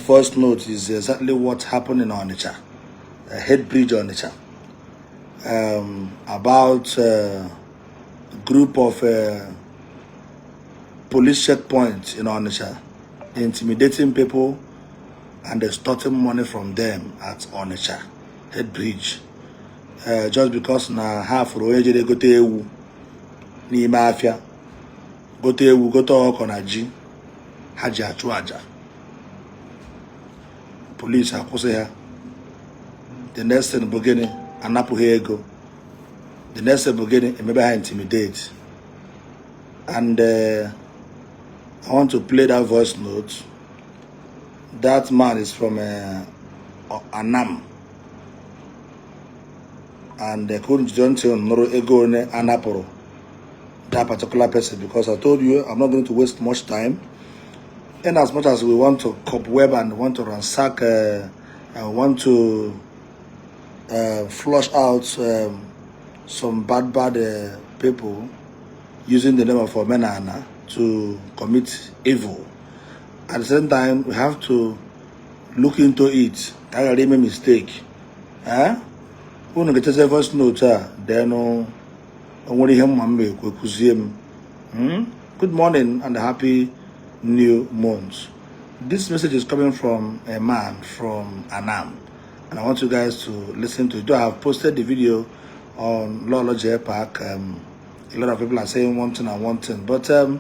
voice note is exactly what happened in Onitsha, Head Bridge Onitsha, about a group of police checkpoints in Onitsha intimidating people and extorting money from them at Onitsha Head Bridge, just because na ha fụrụ onye jere gote ewu n'ime afịa, gote ewu, gote ọkụkọ na ji ha ji achụ aja. Police akwụsị ha. The next thing bụ gịnị? Anapụ ha ego. The next thing bụ gịnị? Emebe ha intimidate. And I want to play that voice note. That man is from Anam, and they couldn't ntị nụrụ ego one anapụrụ that particular person, because I told you I'm not going to waste much time. In as much as we want to cobweb and want to ransack and want to flush out some bad bad people using the name of Omenana to commit evil, at the same time we have to look into it ka a ghara ime mistake. Eh? Unu ga-echezi voice note a, then o nwere ihe mma m ekwu, ekuzie m. Good morning and happy new month. This message is coming from a man from Anam, and I want you guys to listen to it. Though I have posted the video on Lolo J Park, a lot of people are saying one thing and one thing, but I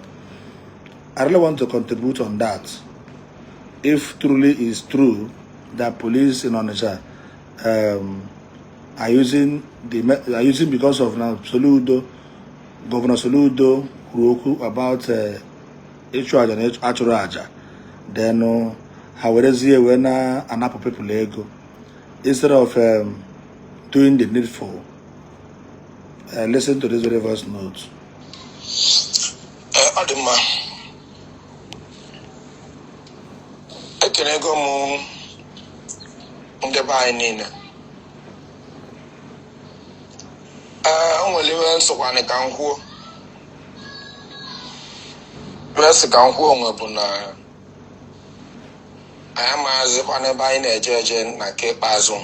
really want to contribute on that. If truly is true that police in Onitsha are using because of now Soludo, Governor Soludo kwuru okwu about ịchụ aja na achụrụ aja, then ha werezie wee na-anapụ people ego instead of doing the needful. Listen to this very voice note. Ee, ọ dị mma. Ekenego m ndị be anyị niile. Ee, o nwere ihe nsokwanị ka m kwuo. Ihe sị ka m kwuo onwe bụ na anyị amaghịzikwa n'ebe anyị na-eje eje na nke ikpeazụ.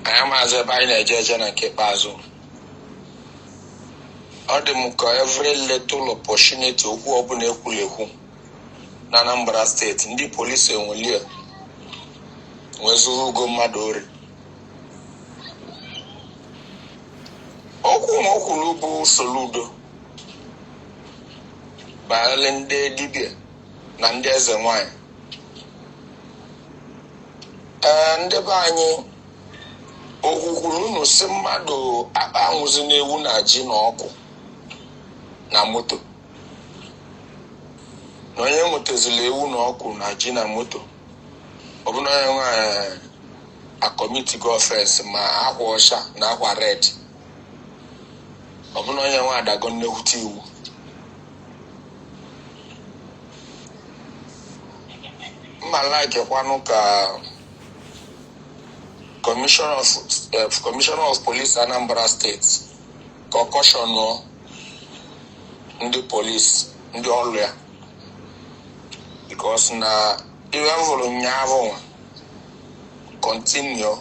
Anyị amaghịzi ebe anyị na-eje eje na nke ikpeazụ. Ọ dị m ka every little opportunity, okwu ọbụla ekwuru ekwu na Anambra Steeti, ndị polisi enwelie wee zuru ugo mmadụ ori. Okwu ma o kwuru bụ Soludo banyere ndị dibịa na ndị eze nwanyị. Ee, ndị be anyị, okwu kwuru unu si mmadụ akpa anwụzi n'ewu na ji na ọkụ na moto, na onye nwetazila ewu na ọkụ na ji na moto, ọ bụ na onye nwe acommitigo offense, ma akwa ọcha na akwa red, ọ bụ na onye nwe adago nnekwute iwu. Mma like kwanụ ka Commissioner of Police Anambra State ka ọ cautionụọ ndị polisi, ndị ọrụ ya, because na ihe m hụrụ nyaahụ continue,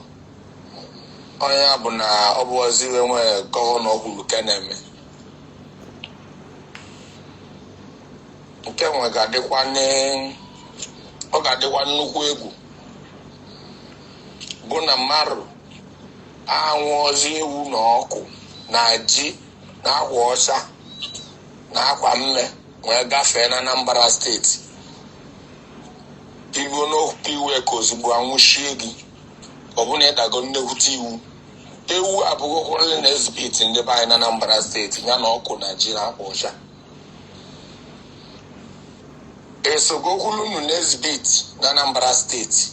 onye ya bụ na ọ bụ ọzọ iwe nwe gọvanọ kwuru ka na-eme nke nwe ga-adịkwa ọ ga-adịkwa nnukwu egwu bụ na mmadụ anwụọzi ewu na ọkụ na ji na akwa ọcha na akwa mme wee gafee na Anambra Steeti, iruo n'okwu iwe ka ozugbo anwụchie gị, ọ bụ na ịdago nnekwute iwu. Ewu abụghịkwara na exhibit ndị be anyị na Anambra Steeti, ya na ọkụ na ji na akwa ọcha esogokwulunu na exhibit na Anambra Steeti.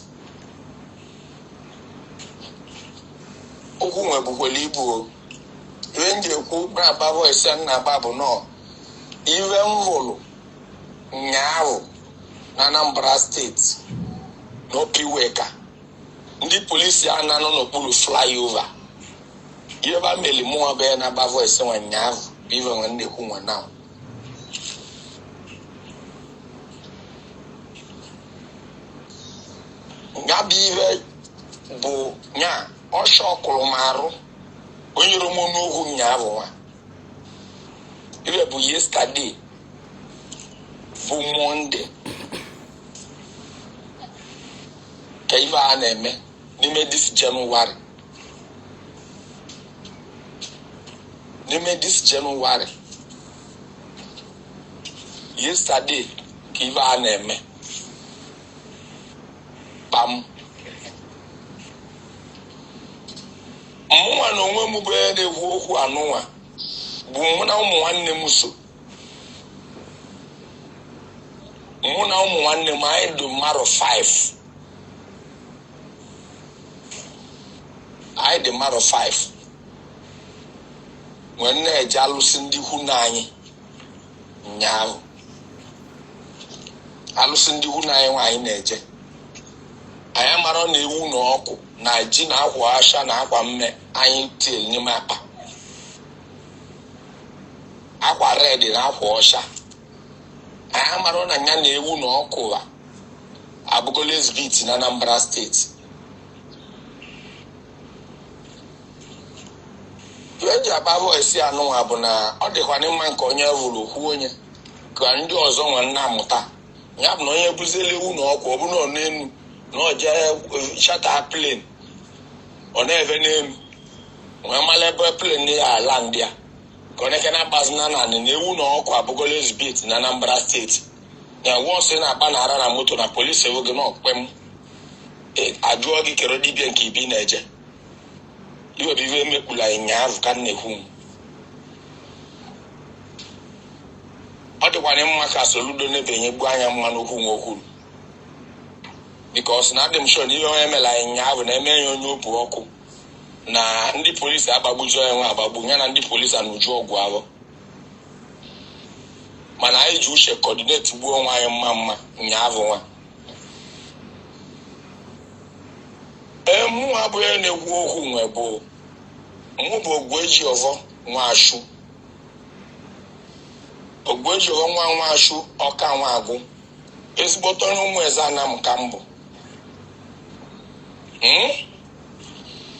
Okwu nwebukwara ibu o. Ihe m ji ekwu na-agba voice a na-agba bụ nọọ ihe m hụrụ nyaahụ na Anambra Steeti n'Opiweka, ndị polisi a na-anọ n'okpuru flyover, ihe ba meli mụnwa bụ ya na-agba voice nwa nyaahụ bụ ife nwa nnekwu nwa now. Ya bụ ihe bụ nya ọsha ọkụrụ m arụ onyere m n'okwu nyaahụ nwa ibe bụ yesterday bụ Monday ka ife a na-eme n'ime this January, n'ime this January, yesterday ka ife a na-eme kpam. Mụnwa na onwe m bụ onye na-ekwu okwu anụnwa bụ mụ na ụmụ nwanne m so, mụ na ụmụ nwanne m anyị dị mmadụ 5, anyị dị mmadụ 5 nwee na-eje alụsị ndị ikwu na anyị nyaahụ, alụsị ndị ikwu na anyị nwaanyị na-eje. Anyị amara na ewu na ọkụ na ji na akwa asha na akwa mme anyị tie n'ime akpa, akwa red na akwa ọcha. Anyị amara na ya na ewu na ọkụ ha abụgola exhibit na Anambra steeti. Ihe eji akpa voice anụnwa bụ na ọ dịkwana mma nke onye vụrụ okwu onye ka ndị ọzọ nwe nna amụta. Ya bụ na onye bụziela ewu na ọkụ ọ bụ na ọ n'enu na ọ jee chata plane, ọ na-efe n'elu nwee mara ebe plane ya ala ndị a ka ọ na-eke na-agbazina na anị na ewu na ọkụ abụgola exhibit na Anambra steeti. Na wọnsị na-akpa na ara na moto na polisi ewu gị na ọkpem ajụọ gị kere dibịa nke ibi na-eje iwe bụ iwe emekpula ịnyaahụ ka m na-ekwu. Ọ dịkwana mma ka Soludo na-ebenye gbuo anya mma n'okwu nwa okwuru, because na adị m sure na ihe onye mere anyị nyaahụ na-eme ya onye opu ọkụ na ndị polisi agbagbuju ya nwe agbagbu ya na ndị polisi anụju ọgwụ ahụ. Mana anyị ji uche coordinate gbuo onwe anyị mma mma nyaahụ nwa. Ee, mụ abụghị na-ekwu okwu nwe bụ mụ bụ Ogbuejiọfọ Nwashu, Ogbuejiọfọ nwa Nwashu ọka Nwagụ, ezigbote onye ụmụ eze anam ka m bụ.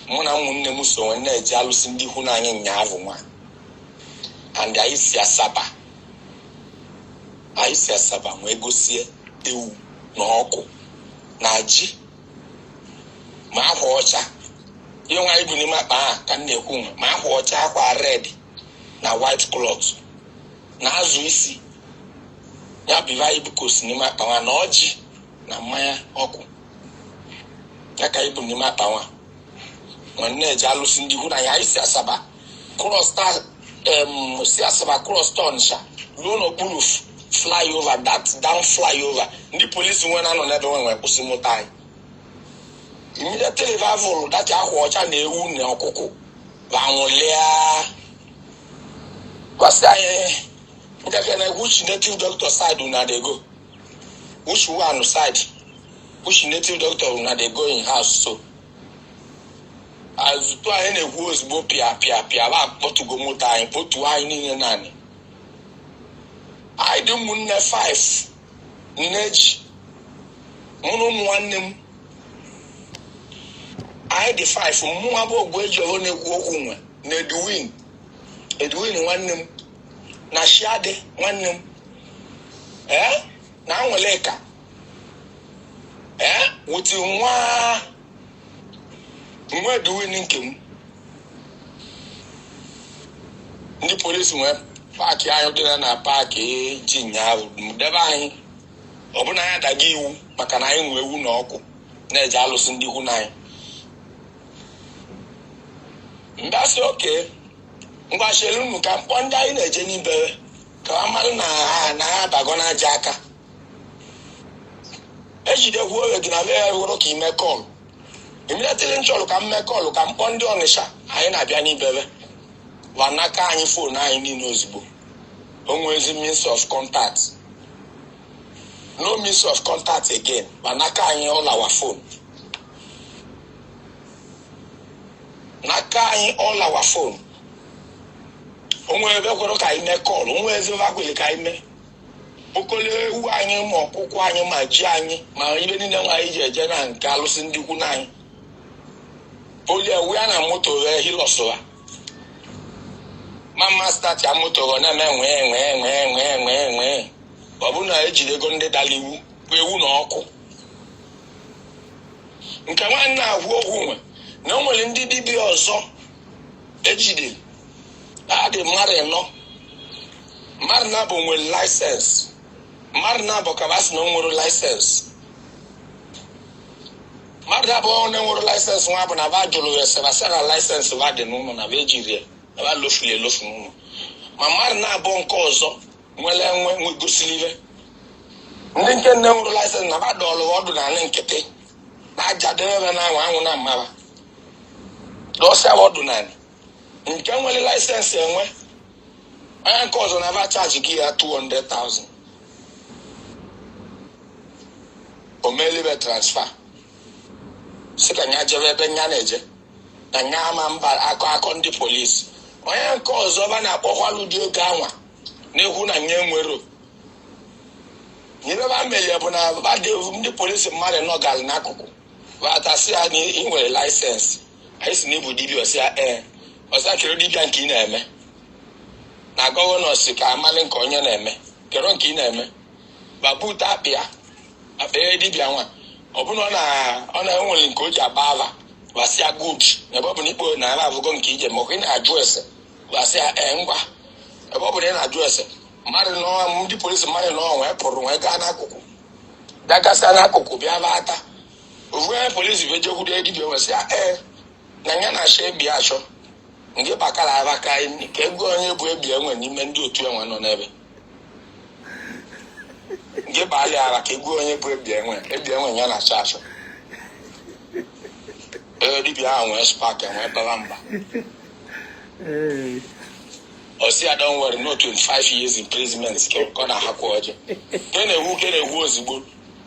Mụ na ụmụnne m so nwe na-eje alụsị ndị ikwu na anyị nyaahụ nwa, and anyị si Asaba, anyị si Asaba wee gosie ewu na ọkụ na ji ma akwa ọcha. Ihe nwa anyị bụ n'ime akpa ahụ ka m na-ekwu, ma akwa ọcha, akwa red na white cloth na azụ isi ya bụ ife anyị bukosi n'ime akpa nwa, na ọjị na mmanya ọkụ ya ka anyị bụ n'ime akpa nwa. Nwanne eji alụsị ndị ikwu na ya. Anyị si Asaba cross si Asaba cross Ọnịsha ruo n'okpuru flyover, that down flyover, ndị polisi nwe na-anọ n'ebe nwe nwe kwụsị moto anyị. Immediately vavụlụ dati akwa ọcha na ewu na ọkụkụ vanwụlịa gwasị anyị ndekene which native doctor side una dey go, which one side, which native doctor una dey go in house. So azụtụ anyị na-ekwu ozugbo pịa pịa pịa ba kpọtugo moto anyị, kpọtuo anyị niile naanị. Anyị dị ụmụnne 5 nne ji mụ na ụmụ nwanne m, anyị dị 5. Mụnwa bụ Ogbuejiọfọ na-ekwu okwu nwe na Edwin, Edwin nwanne m na Shiade nwanne m, na Anweleka wuti nwa nwa Edwin nke m. Ndị polisi nwee paakị anyị dị na paakị ji nyaahụ debe anyị, ọ bụ na anyị adaghị iwu maka na anyị nwe ewu na ọkụ na-eje alụsị ndị ikwu na anyị. Mbasị oke ngwachelu unu ka mkpọ ndị anyị na-eje n'ibe ka ha mara na ha abago n'aja aka. Ejidekwu oge gị na be ya hụrụ ka ime kọlụ immediately nchọrọ ka m mee kọlụ ka mkpọ ndị Ọnịsha anyị na-abịa n'ibebe vanaka anyị foonu anyị niile ozugbo. O nwezi means of contact, no means of contact again, vanaka anyị all our phone, n'aka anyị all our phone. Onwe ebe kwere ka anyị mee kọlụ, onwe ezi ebe akwere ka anyị mee. Kpokọrọ ewu anyị ma ọkụkọ anyị ma ji anyị ma ibe niile nwa anyị ji eje na nke alụsị ndị ikwu na anyị poli ewu ya na moto wee Hilux ha mama start ya moto ọ na-eme nwee nwee nwee nwee nwee nwee. Ọ bụrụ na ejidego ndị dara iwu bụ ewu na ọkụ nke nwanne ahụ okwu nwe na o nwere ndị dibịa ọzọ ejidere adị mmadụ ịnọ, mmadụ na-abụ nwere license, mmadụ na-abụ ka ba sị na o nwere license, mmadụ na-abụ onye nwere license nwa bụ na ba jụrụ ya sị ba sị na license ba dị n'ụlọ na ba ejiri ya na ba lofuli elofu n'ụlọ, ma mmadụ na-abụ nke ọzọ nwere enwe nwegosiri ibe ndị nke nne nwere license na ba dọọlụ ọdụ na anị nkịtị na aja debe na anwụ anwụ na mmaba dọsịa ọdụ na anị nke nwere license enwe onye nke ọzọ na ba charge gị ya 200,000 o meelibe transfer sị ka nya jebe ebe nya na-eje na nya ama mba akọ akọ ndị polisi onye nke ọzọ ba na-akpọkwalụ ụdị ego anwa na-ekwu na nya enwero nyere ba melie bụ na ndị polisi mmadụ nọ gara n'akụkụ batasị ya na ị nwere license anyị si na ịbụ dibịa ọsị ya ee ọsị ya kere dibịa nke ị na-eme na gọvanọ si ka amalị nke onye na-eme kere nke ị na-eme babute akpịa akpịa dibịa nwa ọ bụ na ọ na-enwere nke o ji agba ava basịa good na ebe ọ bụ na ikpo na ara abụgo nke ije ma ọ ị na-ajụ ese basịa ee ngwa ebe ọ bụ na ị na-ajụ ese mmadụ nọ ndị polisi mmadụ nọ wee pụrụ wee gaa n'akụkụ bịa gasịa n'akụkụ bịa bata ofu onye polisi bịa jekwude dibịa wee sị ya ee na ya na-achọ ebi achọ nke bakara abaka ka ego onye bụ ebi enwe n'ime ndị otu enwe nọ n'ebe nke baali ara ka ego onye bụ ebi enwe ebi enwe ya na-achọ achọ ee dibịa ahụ nwee spark enwee bara mba ọ sị ya don't worry, no 25 years imprisonment ka ọ na-ahakwa ọjọ ke na-ewu ke na-ewu ozugbo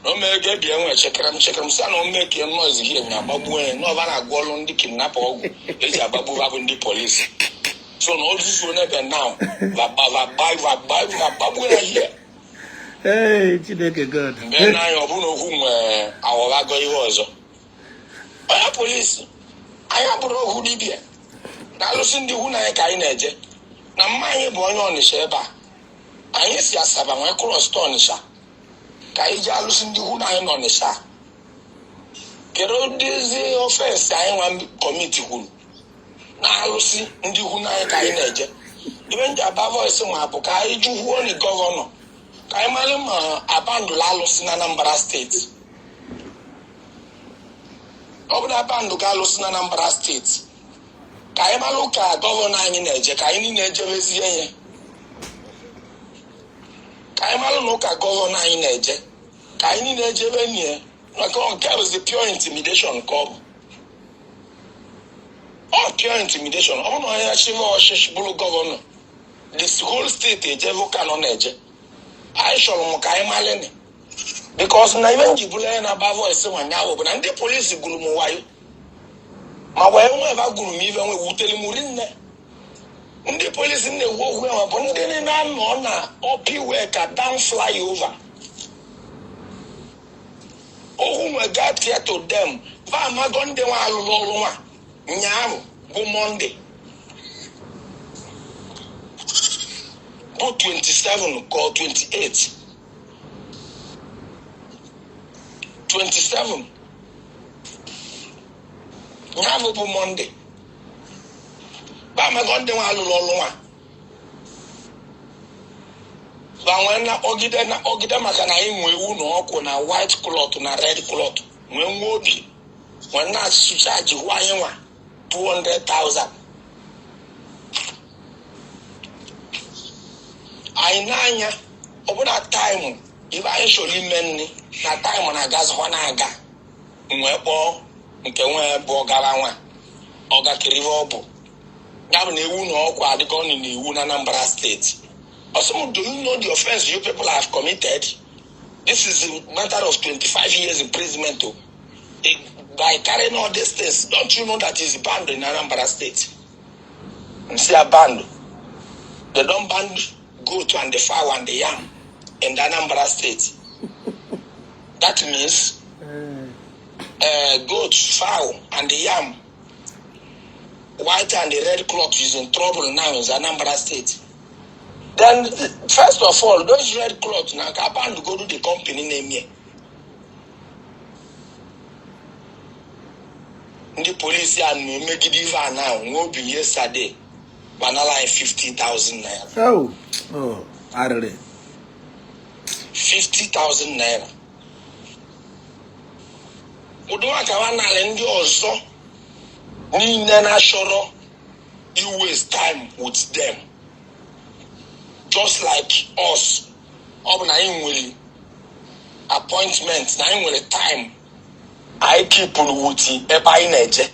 na o mee ka ebi enwe chekere m chekere m sị na o mee ka noise gị na agbagbuo ya na ọba na-agwọ ọlụ ndị kidnapper ọgwụ eji agbagbu ha bụ ndị polisi so na ozuzuo n'ebe now vagbagbuo ya hie. Hey, Chineke God. Mgbe n'anya ọ bụrụ na okwu nwee aghọbago ihe ọzọ onye polisi anyị abụrụ ohu dibịa na alụsị ndị ikwu na anyị ka anyị na-eje na mma anyị bụ onye Ọnịsha ebe a anyị si Asaba nwee cross to Ọnịsha ka anyị jee alụsị ndị ikwu na anyị nọ Ọnịsha kedu ụdịzi offence anyị nwa commit kwuru na alụsị ndị ikwu na anyị ka anyị na-eje ibe ndị aba voice nwa bụ ka anyị jụkwuo ni gọvanọ ka anyị mara ma abandụla alụsị na Anambra steeti ọ bụ na abandụ ga alụsị na Anambra steeti ka anyị mara ụka gọvanọ anyị na-eje ka anyị niile ejebezie ya ka anyị mara na ụka gọvanọ anyị na-eje ka anyị niile ejebe nye maka nke bụzi pure intimidation ka ọ bụ ọ pure intimidation ọ bụrụ na onye chịrị ọchịchị bụrụ gọvanọ the whole steeti ejebe ụka nọ na-eje anyị chọrọ m ka anyị malịnị because na ibe nji bụrụ onye na-aba voice nwanyaahụ bụ na ndị polisi gwuru m wayo ma wee nwe ebe gwuru m ibe nwe wutere m rinne ndị polisi na-ewu okwu enwe bụ ndị niile anọ na Upper Iweka down flyover okwu nwe gaa tia to them va amago ndị nwa alụrụ ọrụ nwa nyaahụ bụ Monday bụ 27 ka 28 27 nyaahụ bụ Monday ba amago ndị nwa alụrụ ọrụ nwa ba nwee na-akpọgide na-akpọgide maka na anyị nwee ewu na ọkụ na white cloth na red cloth nwee nwa obi nwee na-asụcha jikwa anyị nwa 200,000 anyị n'anya ọbụna time ibe anyị chọrọ ime nri na time na-agazikwa na-aga nwee kpọọ nke nwee bụ ọgara nwa ọgakiri ọ bụ ya bụ na ewu na ọkwa adịgo na iwu na Anambra steeti ọsị m do you know the offense you people have committed? This is a matter of 25 years imprisonment o by carrying all these things. Don't you know that is banned in Anambra State? Nsi a banned. They don't ban goat and the fowl and the yam. in the Anambra State. That means goat, fowl, and the yam, white and the red cloth is in trouble now in the Anambra State. Then, first of all, those red cloth now can go to the company name here. Ndị polisi a na-emegide ife a na nwa obi yesterday gbanala anyị 50,000 naira. Oh, arịrị. 50,000 naira. Ụdị nwa ka nwa ndị ọzọ niile na-achọrọ you waste time with them. Just like us, ọ bụ na anyị nwere appointment, na anyị nwere time anyị keepụrụ with ebe anyị na-eje,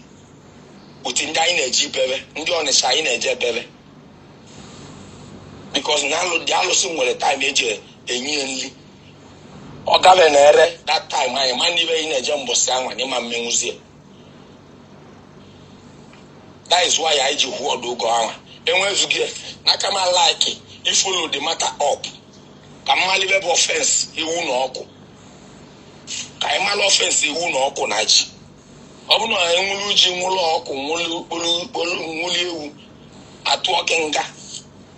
with ndị anyị na-eje ibebe, ndị Ọnịsha anyị na-eje ebebe, because na alụ dị alụsị nwere time eji enye ya nri. Ọ gabe na-ere that time anyị ma ndị ibe anyị na-eje mbọsị anwa n'ịma mmenwuzie. That is why anyị ji hụ ọdụ oge anwa enwezughị n'aka m like ifollow the matter up ka mmalibe bụ offence ewu na ọkụ, ka anyị mara offence ewu na ọkụ na ji. Ọ bụrụ na enwulu ji, nwụlụ ọkụ, nwụlụ ewu, atụọ gị nga.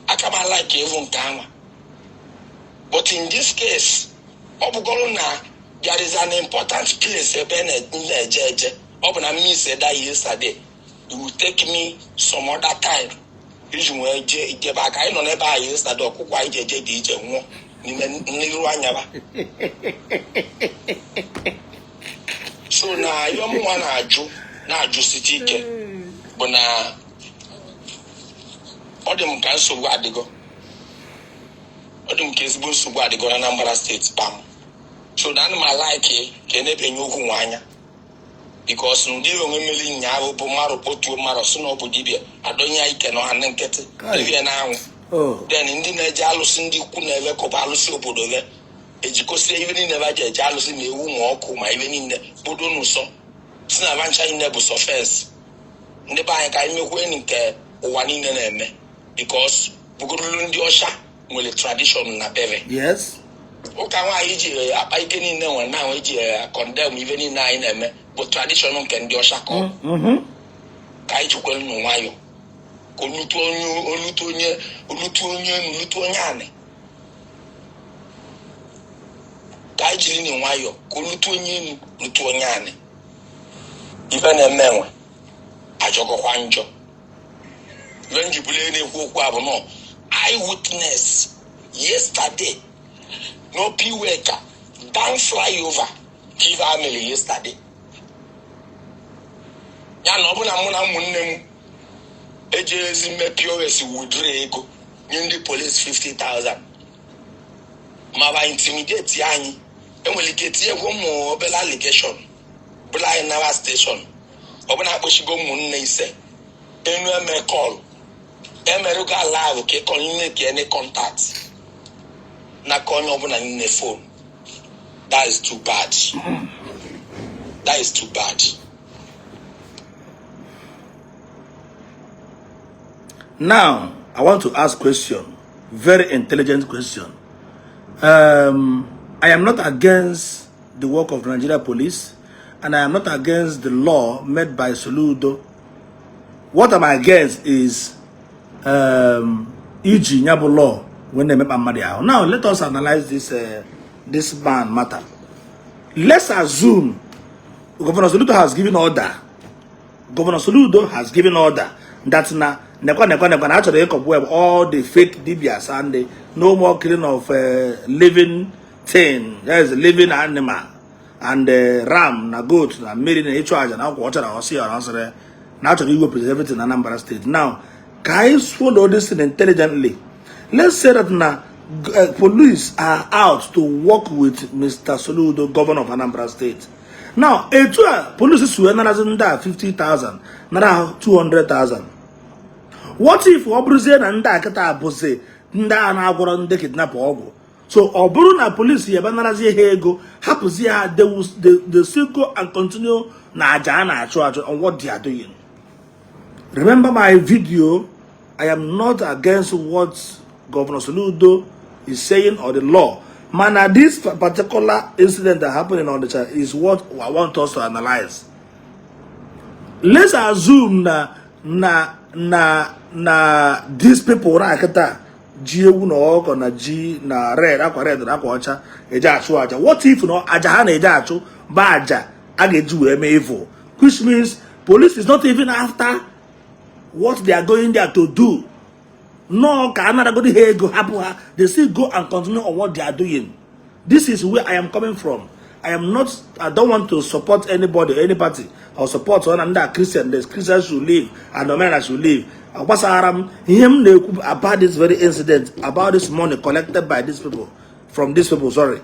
Aka m like ịvụ nke anwa, but in this case, ọ bụgoro na there is an important place ebe na-eje eje, ọ bụ na miss that yesterday, it will take me some other time iji wee jee jebe aka. Anyị nọ n'ebe ahụ yesterday, ọkụkọ anyị ji eje dị ije nwụọ n'ime n'iru anya ba. So na ihe ọmụnwa na-ajụ na-ajụsite ike bụ na ọ dị m ka nsogbu adịgo, ọ dị m ka ezigbo nsogbu adịgo na Anambra Steeti kpam. So na ana m alike ka enebenye okwu nwa anya, because ụdị onwe mmeri nyaahụ bụ mmadụ kpotuo mmadụ si na ọ bụ dibịa, adọnye ya ike na ọha na nkịtị dibịa na-anwụ. Then ndị na-eje alụsị, ndị ikwu na-ebe kọba alụsị obodo be ejikosie ibe niile ba ji eje alụsị, ma ewu ma ọkụ ma ibe niile kpodo n'ụsọ, si na bancha niile bụ sọ fence. Ndị be anyị, ka anyị mekwe nke ụwa niile na-eme, because bụgodulu ndị ọcha nwere tradition na beve. Ụka nwaanyị ji akpa ike niile nwere na eji condemn ibe niile anyị na-eme bụ tradition nke ndị ọcha ka ọ ka anyị jikwere nụ nwayọ ka olutu onye, olutu onye, olutu onye enu, olutu onye anị. Ka anyị jiri nụ nwayọ ka olutu onye enu, lutu onye anị. Ife na-eme enwe ajọgọkwa njọ. Ife njibụla na-ekwu okwu a bụ nọ eyewitness yesterday n'Upper Iweka down flyover ka ife a mere yesterday. Ya na ọ bụ na mụ na ụmụnne m eji ezi mme POS wudre ego nye ndị polisi 50,000 ma ba intimidate anyị, enwere ike tinyekwa ụmụ obere allegation bụla anyị nawa station. Ọ bụla akpọchigo ụmụnne ise enu eme call emerụgo ala ahụ ka ịkọ niile ka ene contact n'aka onye ọbụla niile phone. That is too bad, that is too bad. Now, I want to ask question, very intelligent question. I am not against the work of Nigeria police, and I am not against the law made by Soludo. What I'm against is iji nyabụ law when they make mmadụ ahụ. Now, let us analyze this man matter. Let's assume Governor Soludo has given order. Governor Soludo has given order that na nekwa nekwa nekwa na achọrọ ịkọbụ all the fake dibias and the no more killing of living thing, there is a living animal and ram na goat na mmiri na ịchụ aja na akwa ọchara ọsị ọra ọsịrị na achọrọ iwepụ everything na Anambra State. Now, ka anyị follow this thing intelligently. Let's say that na police are out to work with Mr. Soludo, governor of Anambra State. Now, etu a police si wee narazi ndị a 50,000, nara ha 200,000. What if ọ bụrụzie na ndị a kịta abụzi ndị a na-agwọrọ ndị kidnap ọgwụ? So ọ bụrụ na police ya ebe narazie ha ego, hapụzie ha, they still go and continue na aja a na-achụ achụ on what they are doing. Remember my video, I am not against what Governor Soludo is saying or the law. Mana this particular incident that happened in Onitsha is what I want us to analyze. Let's assume na these people na kịta ji ewu na ọkụkọ na ji na red, akwa red na akwa ọcha eje achụ aja. What if na aja ha na-eje achụ bụ aja a ga-eji wee mee evil, which means police is not even after what they are going there to do. No, ka anaragodi ha ego, hapụ ha, they still go and continue on what they are doing. This is where I am coming from. I am not, I don't want to support anybody, any party, or support one ndị a Christian. The Christians should live and omenala should live. Gbasara m ihe m na-ekwu about this very incident, about this money collected by these people, from these people, sorry,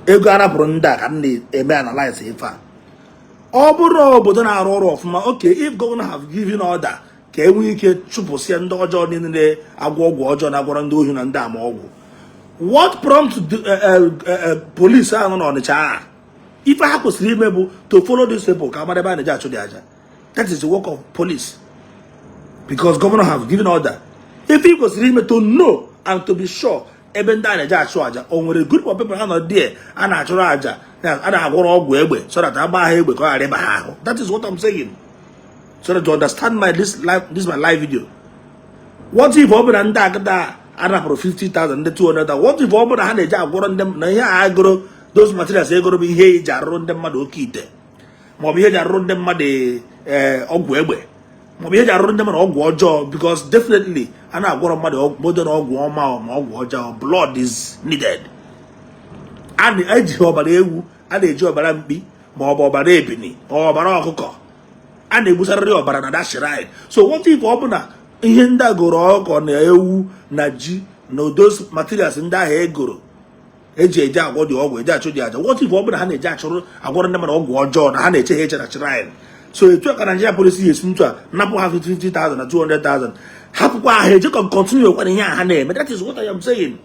ego arapụrụ ndị a, ka m na-eme analyze ife a. Ọ bụrụ obodo na-arụ ọrụ ọfụma, okay, if governor have given order ka e nwee ike chụpụsịa ndị ọjọọ niile na-agwọ ọgwụ ọjọọ, na-agwọrọ ndị ohi na ndị ama ọgwụ, what prompt the police ahụ nọ n'Ọnịcha a, ife ha kwesịrị ime bụ to follow these people ka amara ebe a na-eji achụ dị aja. That is the work of police, because governor have given order. Ife ị kwesịrị ime to know and to be sure ebe ndị a na-eji achụ aja, o nwere group of people ha nọ there a na-achụrụ aja, a na-agwọrọ ọgwụ egbe, so that agba ha egbe ka ọ ghara ịba ha ahụ. That is what I'm saying, so that you understand my this live, this my live video. What if ọ bụ na ndị agada anapụrụ 50,000, ndị 200,000, what if ọ bụ na ha na-eji agwọrọ ndị na ihe a agụrụ, those materials egoro bụ ihe eji arụrụ ndị mmadụ oke ite, maọbụ ihe eji arụrụ ndị mmadụ ọgwụ egbe, maọbụ ihe eji arụrụ ndị mmadụ ọgwụ ọjọọ? Because definitely a na-agwọrọ mmadụ ọgwụ na ọgwụ ọma ma ọgwụ ọjọọ, blood is needed. A na-eji ọbara ewu, a na-eji ọbara mkpi, ma ọ bụ ọbara ebini, ma ọ ọbara ọkụkọ, a na-egbusarịrị ọbara na that shrine. So what if ọ bụ na ihe ndị a goro, ọkọ na ewu na ji na those materials ndị ahụ egoro eji eji agwọ dị ọgwụ, eji achụ dị aja, what if ọ bụ na ha na-eji achụrụ agwọrọ ndị mmadụ ọgwụ ọjọọ, na ha na-eche ha eche na shrine? So etu a ka Nigeria police esi ntu a napụ ha 50,000 na 200,000, hapụkwa ha eje continue kwana ihe a ha na-eme. That is what I am saying.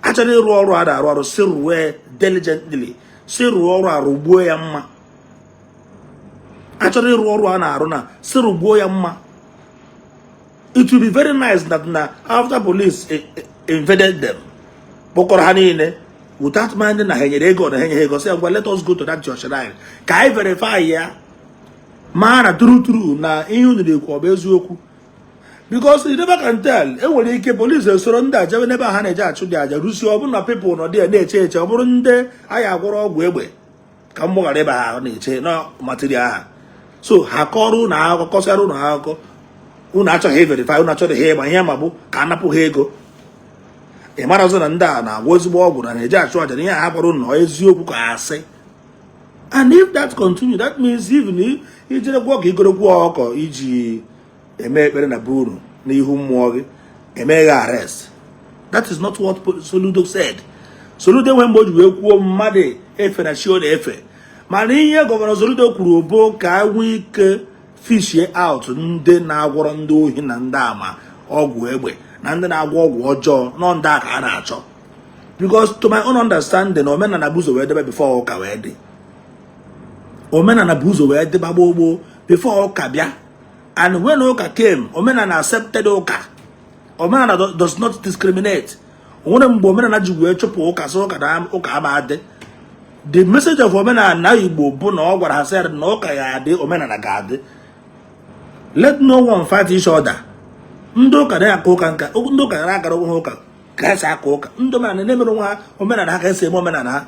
Achọrọ ịrụ ọrụ a na-arụ ọrụ, si rụọ diligently, si rụọ ọrụ a rụgbuo ya mma. Achọrọ ịrụ ọrụ a na-arụ na si rụgbuo ya mma. It will be very nice that na after police invaded them, kpọkọrọ ha niile without minding na ha nyere ego na ha enyeghị ego, sị ngwa, let us go to that church shrine ka anyị verify ya, maa na true true na ihe unu na-ekwu ọ bụ eziokwu, because you never can tell. Enwere ike police esoro ndị a jebe n'ebe ha na-eje achụ dị aja, rusie, ọ bụrụ na people nọ dị ya na-eche eche, ọ bụrụ ndị anyị agwọrọ ọgwụ egbe ka m ghara ịba ha na-eche na material ha. So ha kọrọ unu akụkọ, kọsara unu akụkọ, unu achọghị verify, unu achọghị ịma ihe ma bụ ka a napụ ha ego. Ị marazị na ndị a na-agwọ ezigbo ọgwụ na na-eje achụ aja na ihe a ha gwara unu na eziokwu ka asị. And if that continue, that means even ijere gwọ ka igorokwu ọkọ iji eme ekpere na be unu n'ihu mmụọ gị, emeghe arrest. That is not what Soludo said. Soludo enwe mgbe o ji wee kwuo mmadụ efe na chi ọ na-efe, mana ihe Governor Soludo kwuru bụ ka nwee ike fishie out ndị na-agwọrọ ndị ohi na ndị ama ọgwụ egbe na ndị na-agwọ ọgwụ ọjọọ nọ, ndị a ka a na-achọ. Because to my own understanding, omenala bụ ụzọ wee debe before ụka wee dị. Omenala bụ ụzọ wee dịba gboo gboo before ụka bịa. And when ụka came, omenala accepted ụka. Omenala does not discriminate. Onwere mgbe omenala ji wee chụpụ ụka, sị ụka na ụka ama adị. The message of omenala Igbo bụ na ọ gwara ha sị na ụka ya adị, omenala ga-adị. Let no one fight each other. Ndị ụka na-aka ụka nka, ndị ụka na-akara onwe ha ụka ka esi aka ụka, ndị omenala na-emere onwe ha omenala ha ka esi eme omenala ha,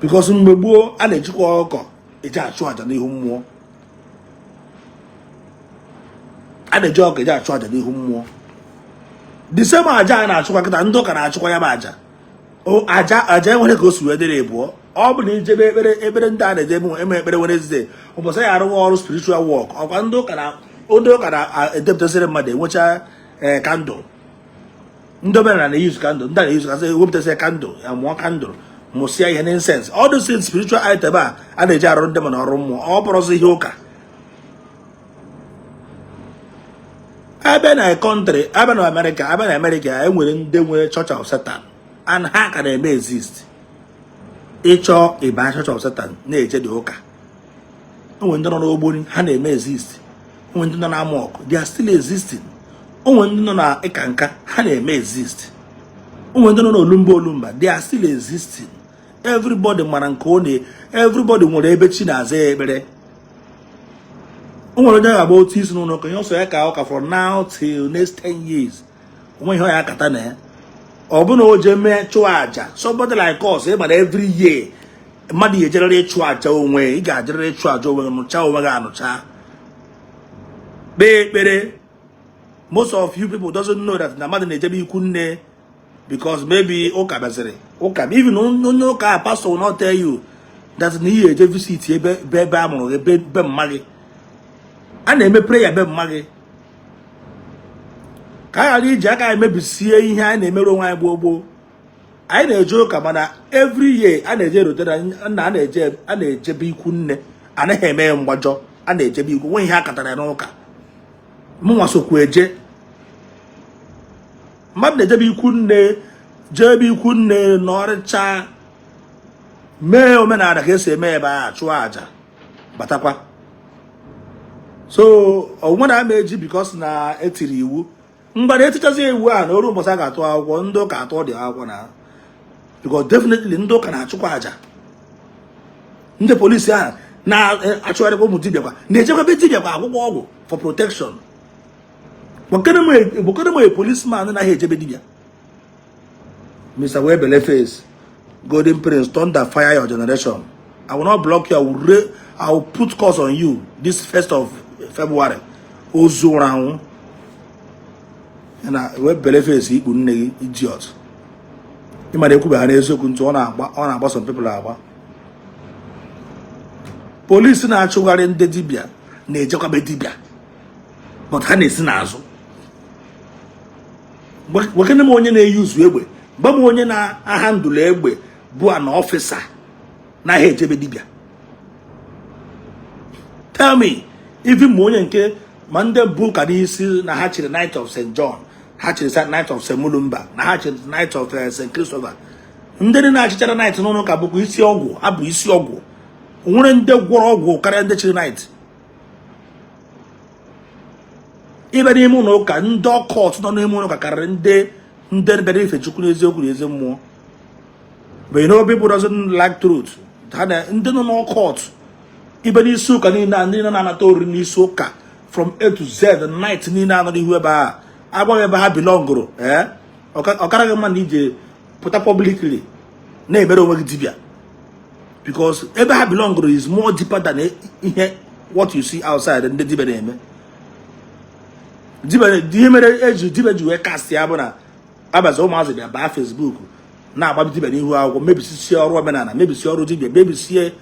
because mgbe gboo a na-ejikwa ọkọ eji achụ àjà n'ihu mmụọ, a na-eji ọkụ eji achụ àjà n'ihu mmụọ. The same aja a na-achụkwa kịta, ndị ụka na-achụkwa ya bụ aja. Aja aja enwere ka o si wee dịrị ịbụọ. Ọ bụ na ijebe ekpere, ekpere ndị a na-eje eme ekpere Wednesday, ụbọchị ya arụwa ọrụ spiritual work, ọkwa ndị ụka na-edepụtasịrị mmadụ enwecha ee candle. Ndị omenala na-eyuzu candle, ndị a na-eyuzu candle, ewepụtasị candle ya, mụọ candle, mụsịa ihe n'incense. All those things, spiritual item a na-eji arụ ndị mmadụ ọrụ mmụọ, ọ bụrụzi ihe ụka. Abịa na country, abịa na Amerịka, abịa na Amerịka, e nwere ndị nwere Church of Satan and ha ka na-eme exist. Ịchọ ịba Church of Satan na-eje dị ụka. O nwere ndị nọ n'Ogboni, ha na-eme exist. O nwere ndị nọ na Amọkụ, they are still existing. O nwere ndị nọ na ịka nka, ha na-eme exist. O nwere ndị nọ n'Olumba Olumba. They are still existing. Everybody mara nke ọ na everybody nwere ebe chi na-aza ya ekpere. O nwere onye ga-agba otu isi n'ụlọ ụka, ihe ọsọ ya ka ụka for now till next 10 years, onwe ihe ọ ya akata na ya. Ọ bụ na o jee mee chụọ aja. Somebody like us, ị mara, every year mmadụ ya ejerịrị ịchụ aja onwe. Ị ga-ajerịrị ịchụ aja onwe gị, nụcha onwe gị anụcha, kpee ekpere. Most of you people doesn't know that na mmadụ na-ejebe ikwu nne, because maybe ụka bịaziri ụka. Even onye ụka a, pastor will not tell you that na ihe eje visit ebe be ebe a mụrụ gị, be mma gị. A na-eme prayer be mma gị, ka a ghara iji aka emebisie ihe anyị na-emere onwe anyị. Gboo gboo anyị na-eje ụka, mana every year a na-eje erote na a na-eje, a na-ejebe ikwu nne. Anaghị eme ya mgbajọ. A na-ejebe ikwu nwe ihe a katara ya n'ụka. Mụnwa sokwu eje. Mmadụ na-ejebe ikwu nne, jee ebe ikwu nne nọrịcha, mee omenala ka esi eme ebe a, chụọ àjà, batakwa. So onwe na ama eji because na etiri iwu mgbada etichazi iwu a na oru ụbọchị a ga-atụ akwụkwọ, ndị ụka atụ dị akwụkwọ na, because definitely ndị ụka na-achụkwa àjà. Ndị polisi ahụ na-achụgharịkwa ụmụ dibịa kwa na-ejekwa be dibịa kwa akwụkwọ ọgwụ for protection. Gbokere m policeman naghị ejebe dibịa. Mr. Webele Face, Golden Prince, thunder fire your generation. I will not block you. I will put curse on you this 1st of February. Ozu ụra anwụ na Webele Face, ikpu nne gị, idiot. Ịmara ekwube ha n'eziokwu ntụ, ọ na-agba, ọ na-agba some people agba. Polisi na-achụgharị ndị dibịa na-ejekwabe dibịa, but ha na-esi n'azụ. Gwakene m onye na-eyuzu egbe, gwa m onye na-aha ndụlụ egbe bụ an officer naghị ejebe dibịa. Tell me. Even ma onye nke ma ndị bụ ụka n'isi na ha chịrị Knight of St. John, ha chịrị Knight of St. Mulumba, na ha chịrị Knight of St. Christopher. Ndị dị na-achịchara Knight n'ụlọ ụka bụkwa isi ọgwụ. Ha bụ isi ọgwụ. Nwere ndị gwọrọ ọgwụ karịa ndị chịrị Knight. Ịbịa n'ime ụlọ ụka, ndị occult nọ n'ime ụlọ ụka karịrị ndị bịara ife Chukwu n'eziokwu na ezi mmụọ. But you know, people doesn't like truth. Ha na ndị nọ n'occult ibe n'isi ụka niile a, ndị nọ na-anata oriri n'isi ụka from A to Z, knight niile anọ n'ihu ebe a, agwaghị ebe ha belongụrụ. Ee, ọkara gị mma na ije pụta publicly na-emere onwe gị dibịa, because ebe ha belongụrụ is more deeper than ihe what you see outside. Ndị dibịa na-eme dibịa, ihe mere eji dibịa ji wee cast ya bụ na abazi ụmụazị bịa baa Facebook na-agba dibịa n'ihu akwụkwọ, mebisie ọrụ omenala, mebisie ọrụ dibịa, mebisie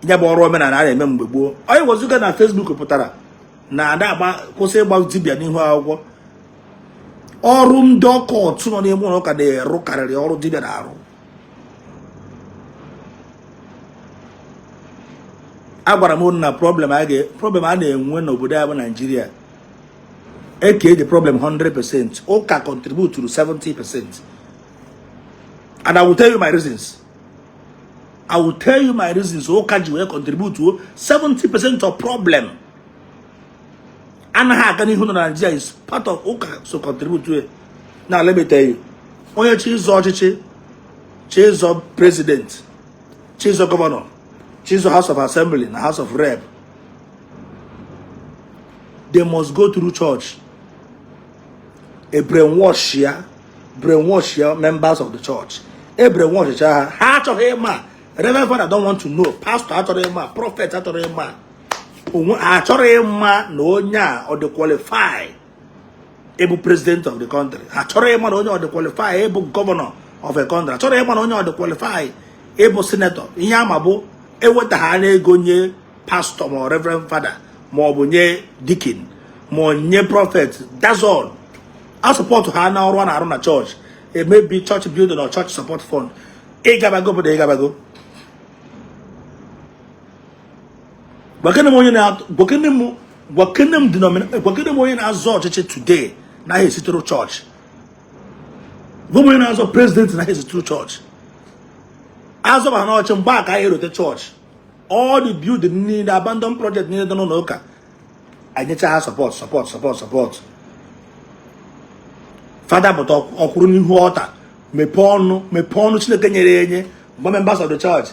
ya bụ ọrụ omenala a na-eme mgbe gboo. Onye wezuga na Facebook pụtara na ada agba, kwụsị ịgba dibịa n'ihu akwụkwọ. Ọrụ ndị occult nọ n'ime ụlọ ụka na-erụ karịrị ọrụ dibịa na-arụ. Agwara m unu na problem a na-enwe n'obodo ya bụ Naijiria, eke the problem 100%, ụka contribute to 70%, and I will tell you my reasons. I will tell you my reasons ụka ji wee contribute to 70% of problem anaghị aga n'ihu na Nigeria is part of ụka so contribute to it. Now let me tell you, onye chi ịzọ ọchịchị, chi ịzọ president, chi ịzọ governor, chi ịzọ House of Assembly na House of Rep, they must go through church. A brainwash ya, brainwash ya members of the church, a brainwash ha. Ha achọghị ịma. Reverend father don't want to know, pastor achọrọ ịma, prophet achọrọ ịma, onwe achọrọ ịma na onye a ọ dị qualify ịbụ president of the country. Achọrọ ịma na onye ọ dị qualify ịbụ governor of a country. Achọrọ ịma na onye ọ dị qualify ịbụ senator. Ihe ama bụ eweta ha anya ego nye pastor ma ọ reverend father ma ọ bụ nye deacon ma ọ nye prophet. That's all. A support ha na ọrụ a na-arụ na church, maybe church building or church support fund. Ịgabago obodo, ịgabago. Gwakene m onye na gwakene m gwakene m denomination, gwakene m onye na-azọ ọchịchị today naghị esitụrụ chọọchị. Gwa m onye na-azọ president naghị esitụrụ chọọchị. Azọba ha n'ọchị mgbe a ka anyị erote chọọchị, all the building niile, abandon project niile dị n'ụlọ ụka, anyecha ha support, support, support, support. Fada pụta ọkwụrụ n'ihu ọta. Mepee ọnụ, mepee ọnụ Chineke nyere ya enye mgbe members of the church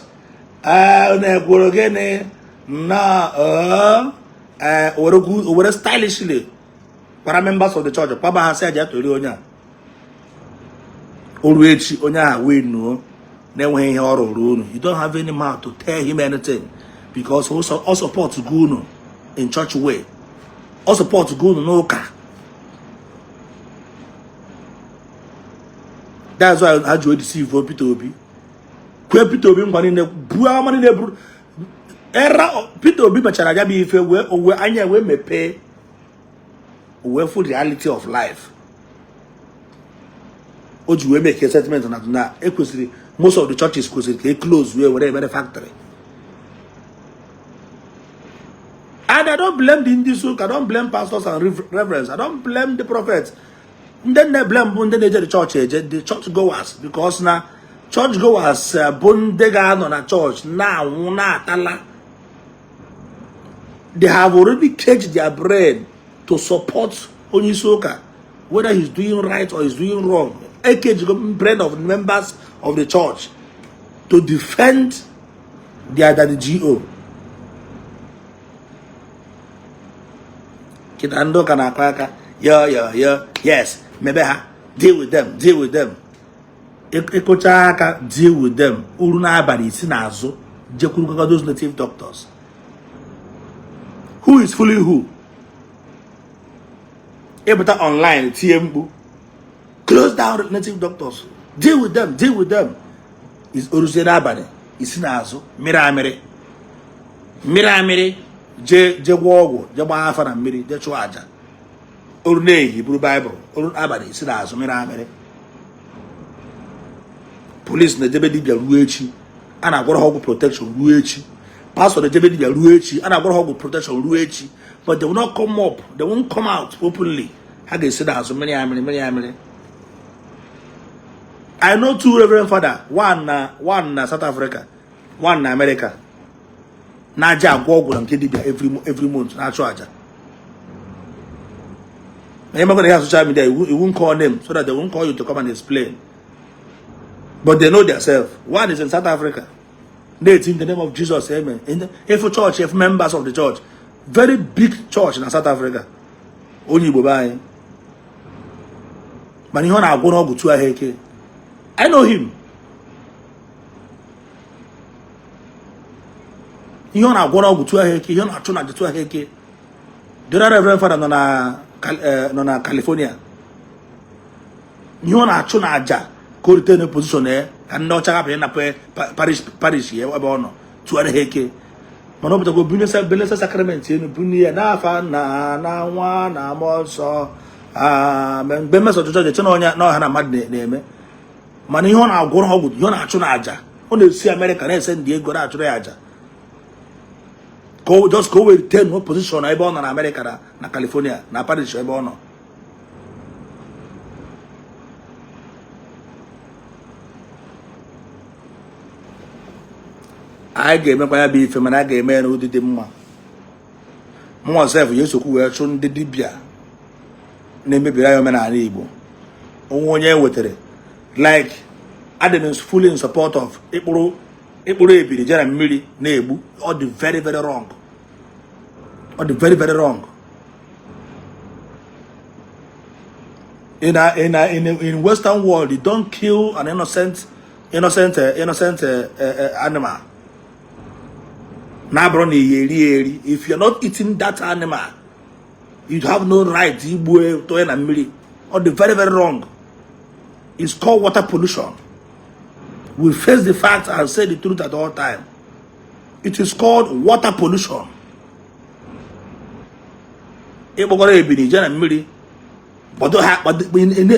ee na-ekwuru gịnị na ee were stylishly kwara members of the church kwaba ha sị aja tori onye a o ruo echi onye ahụ wee nuo na-enweghị ihe ọ rụrụ unu. You don't have any mouth to tell him anything because ọ support gị unu in church way, ọ support gị unu n'ụka. That's why ha ji deceive Peter Obi, kwee Peter Obi nkwa niile, buo ama niile buru era. Peter Obi mechara ya bụ ife wee owe anya wee mepee, wee fụ reality of life. O ji wee make a statement na ekwesịrị most of the churches kwesịrị ka e close wee were emere factory. And I don't blame the ndị ụka, I don't blame pastors and reverends, I don't blame the prophets. Ndị na-blame bụ ndị na-eje the church eje, the church goers, because na church goers bụ ndị ga-anọ na church na-anwụ na-atala. They have already caged their brain to support onye isi ụka, whether he's doing right or he's doing wrong. E cage brain of members of the church to defend their daddy GO. Kịta ndị ụka na-akọ aka yo yo yo, yes, mebe ha, deal with them, deal with them. Ịkụcha aka deal with them, uru n'abalị isi n'azụ jekwuru those native doctors. Who is fooling who? Ịpụta online tie mkpu close down native doctors, deal with them, deal with them. Oruzie n'abalị isi n'azụ mmiri amịrị mmiri amịrị jee jee gwọọ ọgwụ, jee gbaa afa na mmiri, jee chụọ aja. Oru n'ehihie buru baịbụl, oru abalị isi n'azụ mmiri amịrị. Police na-ejebe dibịa ruo echi, a na-agwọrọ ha ọgwụ protection ruo echi. Pastor na-ejebe dibịa ruo echi, a na-agwọrọ ha ọgwụ protection ruo echi. But they will not come up, they won't come out openly. Ha ga-esi n'azụ mmiri amịrị mmiri amịrị. I know two reverend father, one na South Africa, one na America, na-aja agwọ ọgwụ na nke dibịa every month, na-achụ aja. Na ịmakọ na ya social media, you won't call name so that they won't call you to come and explain, but they know themselves. One is in South Africa, na-eti in the name of Jesus, amen. In if church, if members of the church, very big church na South Africa, onye Igbo be anyị, mana ihe ọ na-agwọ n'ọgwụ tu ahụ eke. I know him. Ihe ọ na-agwọ n'ọgwụ tu ahụ eke, ihe ọ na-achụ na aja tu ahụ eke. The other reverend father nọ na California. Ihe ọ na-achụ na aja ka o rite na position ya, ka ndị ọcha hapụ ịnapụ parish ya ebe ọ nọ tụgharị ha eke. Mana ọ pụtago bunye sakramenti elu, bunye ya n'afa na na nwa na mmụọ nsọ, amen. Mgbe mmeso ọchịchọ jeche na ọnya na ọha na mmadụ na-eme, mana ihe ọ na-agwọrọ ọgwụ, ihe ọ na-achụ na aja, ọ na-esi Amerịka na-ese ndị ego na-achụrụ ya aja ka o just ka o wee retain no position ebe ọ nọ na Amerịka na California na parish ebe ọ nọ. Anyị ga-emekwa ya bụ ife, mana a ga-eme ya n'ụdị dị mma. Mụnwa sef ya esokwu wee chụ ndị dibịa na-emebiri anyị omenala Igbo. Onwe onye e wetara, like adị m fully in support of ịkpụrụ ebiri jere mmiri na-egbu. Ọ dị very very wrong, ọ dị very very wrong. In a, in a, in in Western world, you don't kill an innocent animal na-abụrụ na iyi eri eri. If you're not eating that animal, you have no right igbu tụọ na mmiri. Ọ dị very very wrong. It's called water pollution. We face the facts and say the truth at all time. It is called water pollution. Ịkpọkọrọ ebini jee na mmiri gbado ha gbado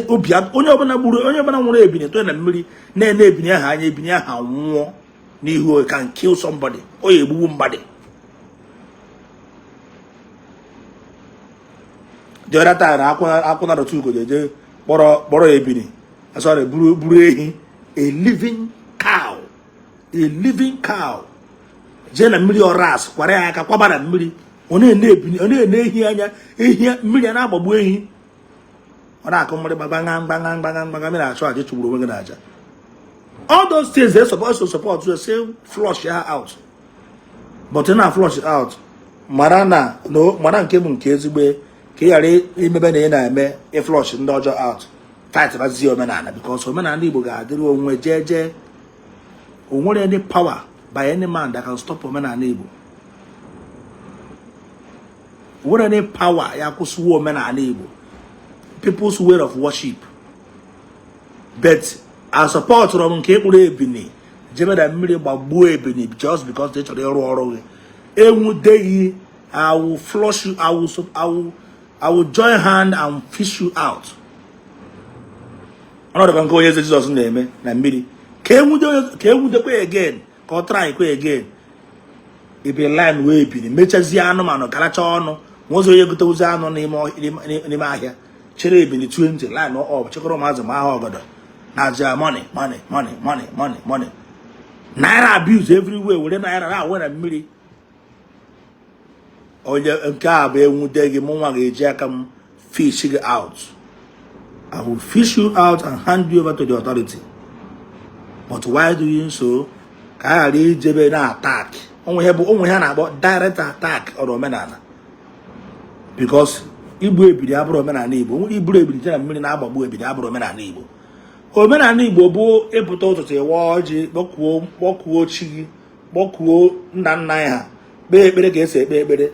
obi. Onye ọbụla gburu, onye ọbụla nwụrụ ebini tụọ na mmiri na-ene ebini ahụ anya, ebini ahụ nwụọ n'ihu. Can kill somebody, ọ ya egbugbu mmadụ. The other time, akwụna dọtụ ugo jeje kpọrọ ebini, sorry, buru ehi, a living cow, a living cow, jee na mmiri ọras kwara ya aka kwaba na mmiri. Ọ na-ene ebini, ọ na-ene ehi anya, ehi mmiri a na-agbagbu ehi. Ọ na-akụ mgbịrịgba gbagha gbagha gbagha gbagha, mmiri achụ aja, chụgburu onwe gị n'aja. All those things they supposed to support you, say flush ya out, but ị na flush out, mara na mara nke bụ nke ezigbo, ka ị ghara imebe na ị na-eme ịflush ndị ọjọọ out, fight bazie omenala, because omenala Igbo ga-adịrị onwe jee jee. O nwere any power by any man that can stop omenala Igbo. O nwere any power ya kwụsịwo omenala Igbo, people's way of worship. But I support m nke ịkpụrụ ebini jebe na mmiri gbagbuo ebini just because ị chọrọ ịrụ ọrụ gị. Enwudeghị, I will flush you. I will join hand and fish you out. Ọnọdụ ka nke onye eze Jizọs na-eme na mmiri, ka enwude, ka enwudekwa again, ka ọ try kwa again. Ibe line wee biri mechazie anụmanụ garacha ọnụ nwozi onye gotewuzi anụ n'ime ahịa, chere ebili 20 line up, chekọrọ ụmụazị ma aha ọgọdọ na aja, money, money, money, money, money, money, naira abuse everywhere, were naira na-awe na mmiri. Onye nke a bụ enwude gị, mụ nwa ga-eji aka m fish gị out. I will fish you out and hand you over to the authority. But why doing so? Ka a ghara ijebe na attack onwe ihe bụ onwe ha na-akpọ direct attack on omenala, because igbu ebiri abụrụ omenala Igbo. Iburu ebiri je na mmiri na-agbagbu ebiri abụrụ omenala Igbo. Omenala Igbo bụ ịpụta ụtụtụ, ịwa ọjị, kpọkuo, kpọkuo chi gị, kpọkuo nna nna anyị ha, kpee ekpere ka esi ekpe ekpere.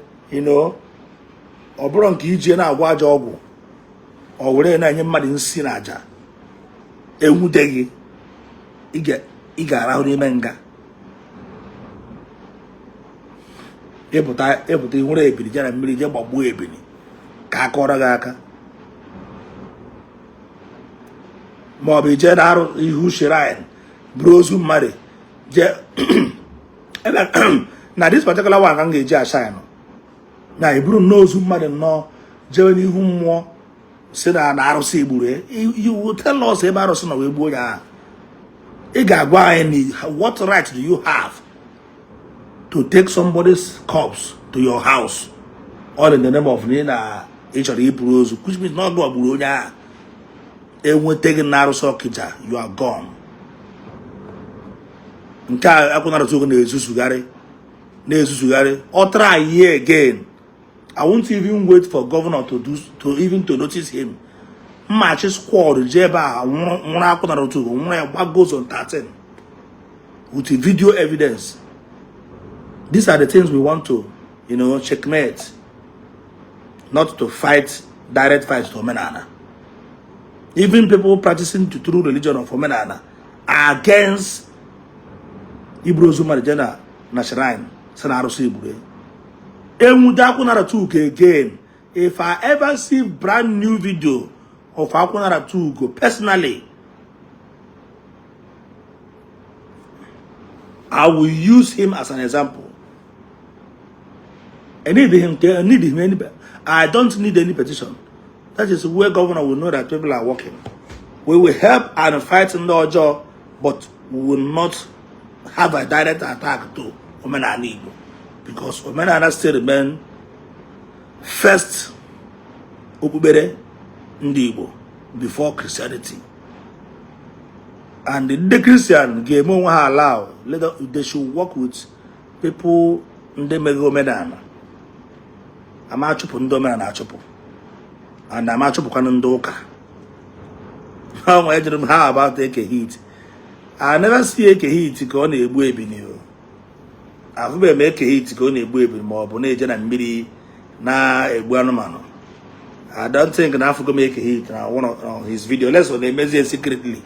Ọ bụrụ nke ije na-agwọ ajọ ọgwụ, ọ were na-enye mmadụ nsi na aja, enwude gị, ị ga-arahụ n'ime nga. Ịpụta, ịpụta, ị nwere ebili je na mmiri je gbagbuo ebili ka a kọrọ gị aka, ma ọ bụ ije na arụ ihu shrine buru ozu mmadụ jee ebe na this particular one ka m ga-eji ashine na eburu nnọọ ozu mmadụ nnọọ jewe n'ihu mmụọ, si na na arụsị gburu ya. You will tell us ebe arụsị nọ wee gbuo ya ahụ. Ị ga-agwa anyị na what right do you have to take somebody's corpse to your house, all in the name of na ị na ị chọrọ iburu ozu, which means na ọgụ gburu onye ahụ. Enweta gị na arụsị Ọkịja, you are gone. Nke a akwụnarụtụ oge na-ezuzugharị, na-ezuzugharị. Ọ try here again, I won't even wait for governor to do to even to notice him. Mmachi squad jee ebe a nwụrụ akwụnarụtụ oge nwụrụ ya, gbago zone 13 with video evidence. These are the things we want to checkmate, not to fight direct fight to omenala. Even people practicing the true religion of omenala are against iburu ozu mmadụ jee na shrine si na arụsị igburu ya. Enwude akwụnara tugo again, if I ever see brand new video of akwụnara tugo personally, I will use him as an example. I need him. I need him. Any, I don't need any petition. That is where governor will know that people are working. We will help and fight ndị ọjọọ, but we will not have a direct attack to omenala Igbo, because omenala still remain first okpukpere ndị Igbo before Christianity. And ndị Christian ga-eme onwe ha allow. They should work with people ndị meghe omenala. Ama achụpụ ndị omenala achụpụ, and ama achụpụkwanụ ndị ụka. Ha nwee jụrụ m how about Eke Hit. I never see Eke Hit ka ọ na-egbu ebini o. Ahụbeghị m Eke Hit ka ọ na-egbu ebini ma ọ bụ na-eje na mmiri na-egbu anụmanụ. I don't think na afụgo m Eke Hit na one of his video, unless ọ na-emezi secretly,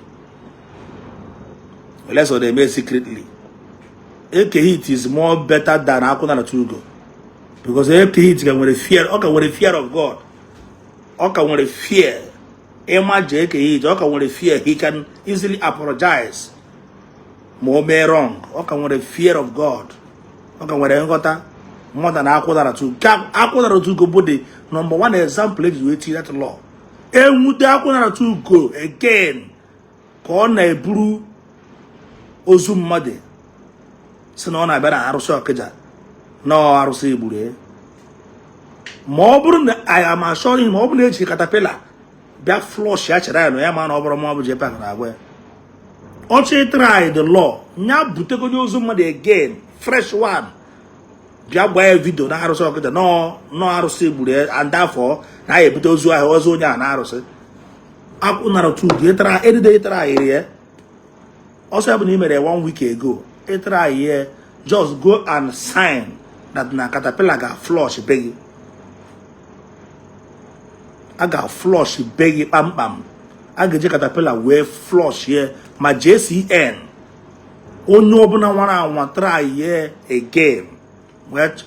unless ọ na-eme secretly. Eke Hit is more better than Akwụna Tugo, because Eke Hit ka nwere fear, ọ ka nwere fear of God, ọ ka nwere fear. Ịmaje Eke Hit, ọ ka nwere fear. He can easily apologize ma o mee wrong. Ọ ka nwere fear of God, ọ ka nwere nghọta more than Akwụna Tugo. Akwụna Tugo bụ the number one example eji wee tinye that law. Enwute Akwụna Tugo again ka ọ na-eburu ozu mmadụ si na ọ na-abịa na arụsị Ọkịja na arụsị igburu ya, ma ọ bụrụ na I am assuring, ma ọ bụrụ na eji caterpillar Bịa flush ya shrine ya, ma na ọ bụrụ ma ọ bụ JPAC na-agwa ya ọchị try the law, nya butegodi ozu mmadụ again, fresh one, bịa gbaa ya video na arụsị ọkịta nọ arụsị gburu ya, and therefore na ya ebute ozu ahụ, ozu onye a na arụsị akwụ nara tu ịtara edide ịtara iri ya ọsọ ya bụ na ị mere one week ago ịtara ya. Just go and sign that na caterpillar ga flush be gị, a ga flush be gị kpamkpam. A ga-eji caterpillar wee flush ya ma JCN. Onye ọbụla nwara anwa try ya again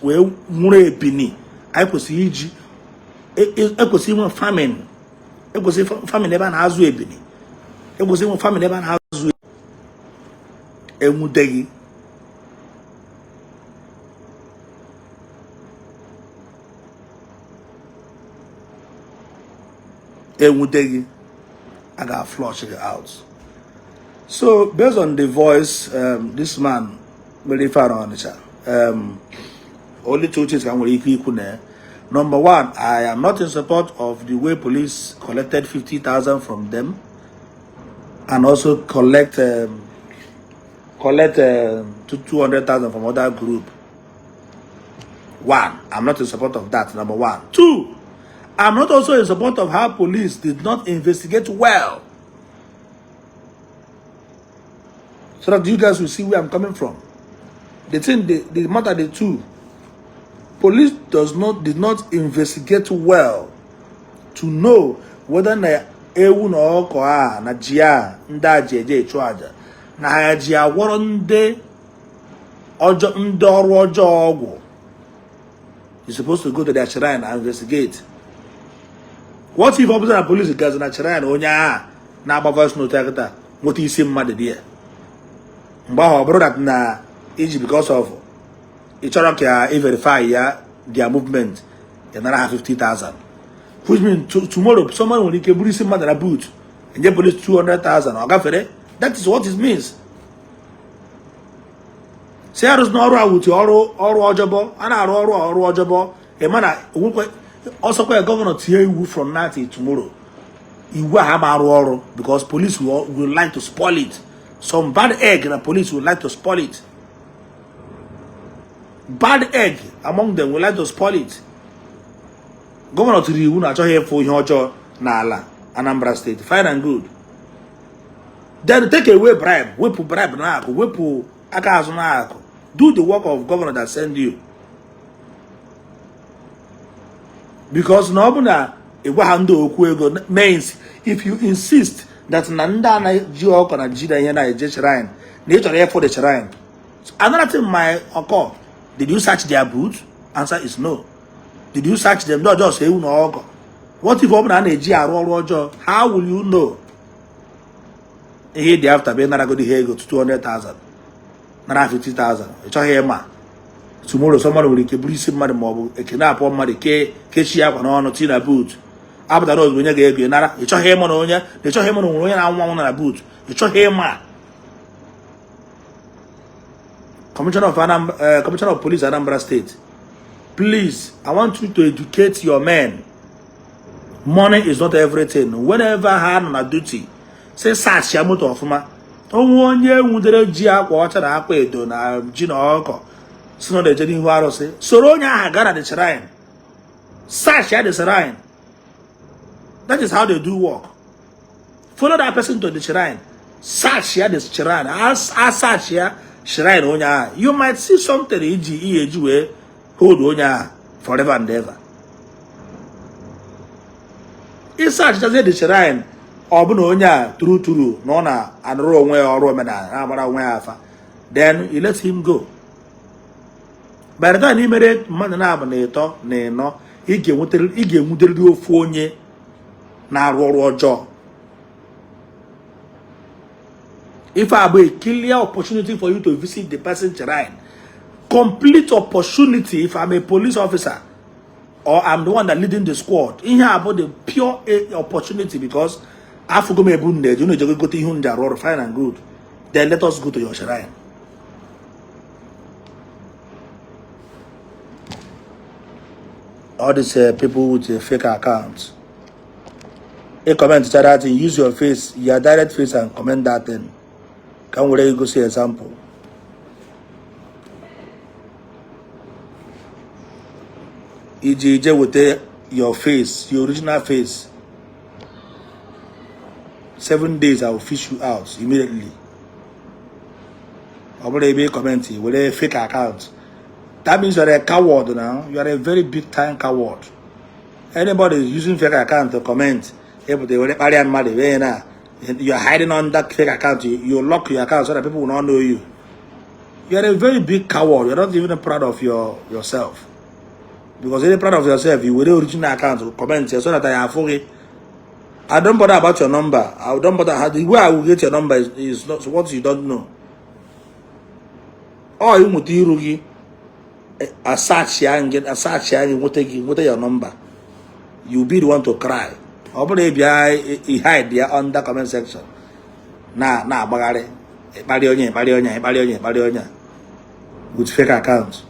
wee nwụrụ ebini, anyị kwesịrị iji ekwesịrị inwe farming, ekwesịrị farming ebe a na-azụ ebini, ekwesịrị inwe farming ebe a na-azụ enwude gị. Enwude gị, a ga-flush gị out. So based on the voice, this man mere ife a n'Ọnịcha, only two things ka m nwere ike ikwu na ya. Number one, I am not in support of the way police collected 50,000 from them and also collect 200,000 from other group. One, I'm not in support of that, number one. Two, I'm not also in support of how police did not investigate well. So that you guys will see where I'm coming from. The thing, the matter, the two, police does not did not investigate well to know whether na ewu na ọkọ a na ji a ndị a ji eje ịchụ aja na ha ji agwọrọ ndị ọjọọ, ndị ọrụ ọjọọ ọgwụ. You're supposed to go to their shrine and investigate. What if ọ bụrụ na police gazi na shrine onye agha na-agba voice note ya kịta nweta isi mmadụ dị ya? Mgbe ahụ ọ bụrụ that na iji because of ị chọrọ ka ị verify ya their movement, ya nara ha 50,000, which means tomorrow someone nwere ike buru isi mmadụ na boot enye police 200,000, ọ gafere. That is what it means. Si arụzi n'ọrụ a wuti ọrụ ọrụ ọjọbọ a na-arụ ọrụ ọrụ ọjọbọ. Ịma na onwekwe ọsọkwa ya governor tinye iwu from now till tomorrow, iwu a ama arụ ọrụ because police will like to spoil it. Some bad egg na police will like to spoil it. Bad egg among them will like to spoil it. Governor tiri iwu na achọghị ịfụ ihe ọjọọ n'ala Anambra State. Fine and good. Then take away bribe, wepụ bribe n'akụ, wepụ aka azụ n'akụ. Do the work of governor that send you, because na ọ bụ na ịgwa ha ndị okwu ego means if you insist that na ndị a na-ji ọkọ na ji na ihe na-eje shrine na ị chọrọ ịfụ the shrine. Another thing might occur. Did you search their boot? Answer is no. Did you search them? Not just ewu na ọkọ. What if ọ bụ na a na-eji arụ ọrụ ọjọọ? How will you know? Ihe dị after bụ ịnaragodi ha ego 200,000, nara 50,000, ị chọghị ịma tomorrow somebody nwere ike buru isi mmadụ ma ọ bụ ekene apụọ mmadụ kee kechie akwa n'ọnụ tii na boot apụtara ozugbo onye ga-ego ị nara. Ị chọghị ịma na onye, ị chọghị ịma na onwere onye na-anwụ anwụ na boot. Ị chọghị ịma. Commissioner of Police, Anambra State, please, I want you to educate your men. Money is not everything. Whenever ha nọ na duty, say search ya moto ọfụma. Onwe onye nwudere ji akwa ọcha na akwa edo na ji na ọkọ si na ọ na-eje n'ihu arụsị, soro onye ahụ gaa na the shrine, search ya the shrine. That is how they do work. Follow that person to the shrine, search ya the shrine. As search ya shrine onye ahụ, you might see something iji ihe eji wee hold onye ahụ forever and ever. Ịsearchazie the shrine, ọ bụ na onye a turu turu na ọ na-anụrụ onwe ya ọrụ omenala na-agbara onwe ya afa, then you let him go. By the time ị mere mmadụ na-abụ na ịtọ na ịnọ, ị ga-enwuderịrị ofu onye na-arụ ọrụ ọjọọ. Ife a bụ a clear opportunity for you to visit the person shrine. Complete opportunity. If I'm a police officer or I'm the one that leading the squad, ihe a bụ the pure opportunity, because afụgo m ebe unu na-eje, unu ejego gote ihe unu ji arụ ọrụ. Fine and good. Then let us go to your shrine. All these people with a fake account, Ị comment that thing, use your face, your direct face and comment that thing. Ka m were gosi example. Iji ije weta your face, your original face. 7 days, I will fish you out immediately. Ọ bụrụ ebe ị comment were fake account, that means you are a coward now. You are a very big time coward. Anybody is using fake account to comment, epụta were kparịa mmadụ wee na you are hiding on that fake account. You lock your account so that people will not know you. You are a very big coward. You are not even proud of yourself, because if you're proud of yourself, you were original account to comment so that I have. I don't bother about your number. I don't bother how the way I will get your number is not what you don't know. Ọ ịnweta iru gị, asachi anyị, asachi anyị, nweta gị, nweta your number, you be the one to cry. Ọ bụrụ ị bịa hide ya under comment section na na-agbagharị ịkparị onye, ịkparị onye, ịkparị onye, ịkparị onye with fake account,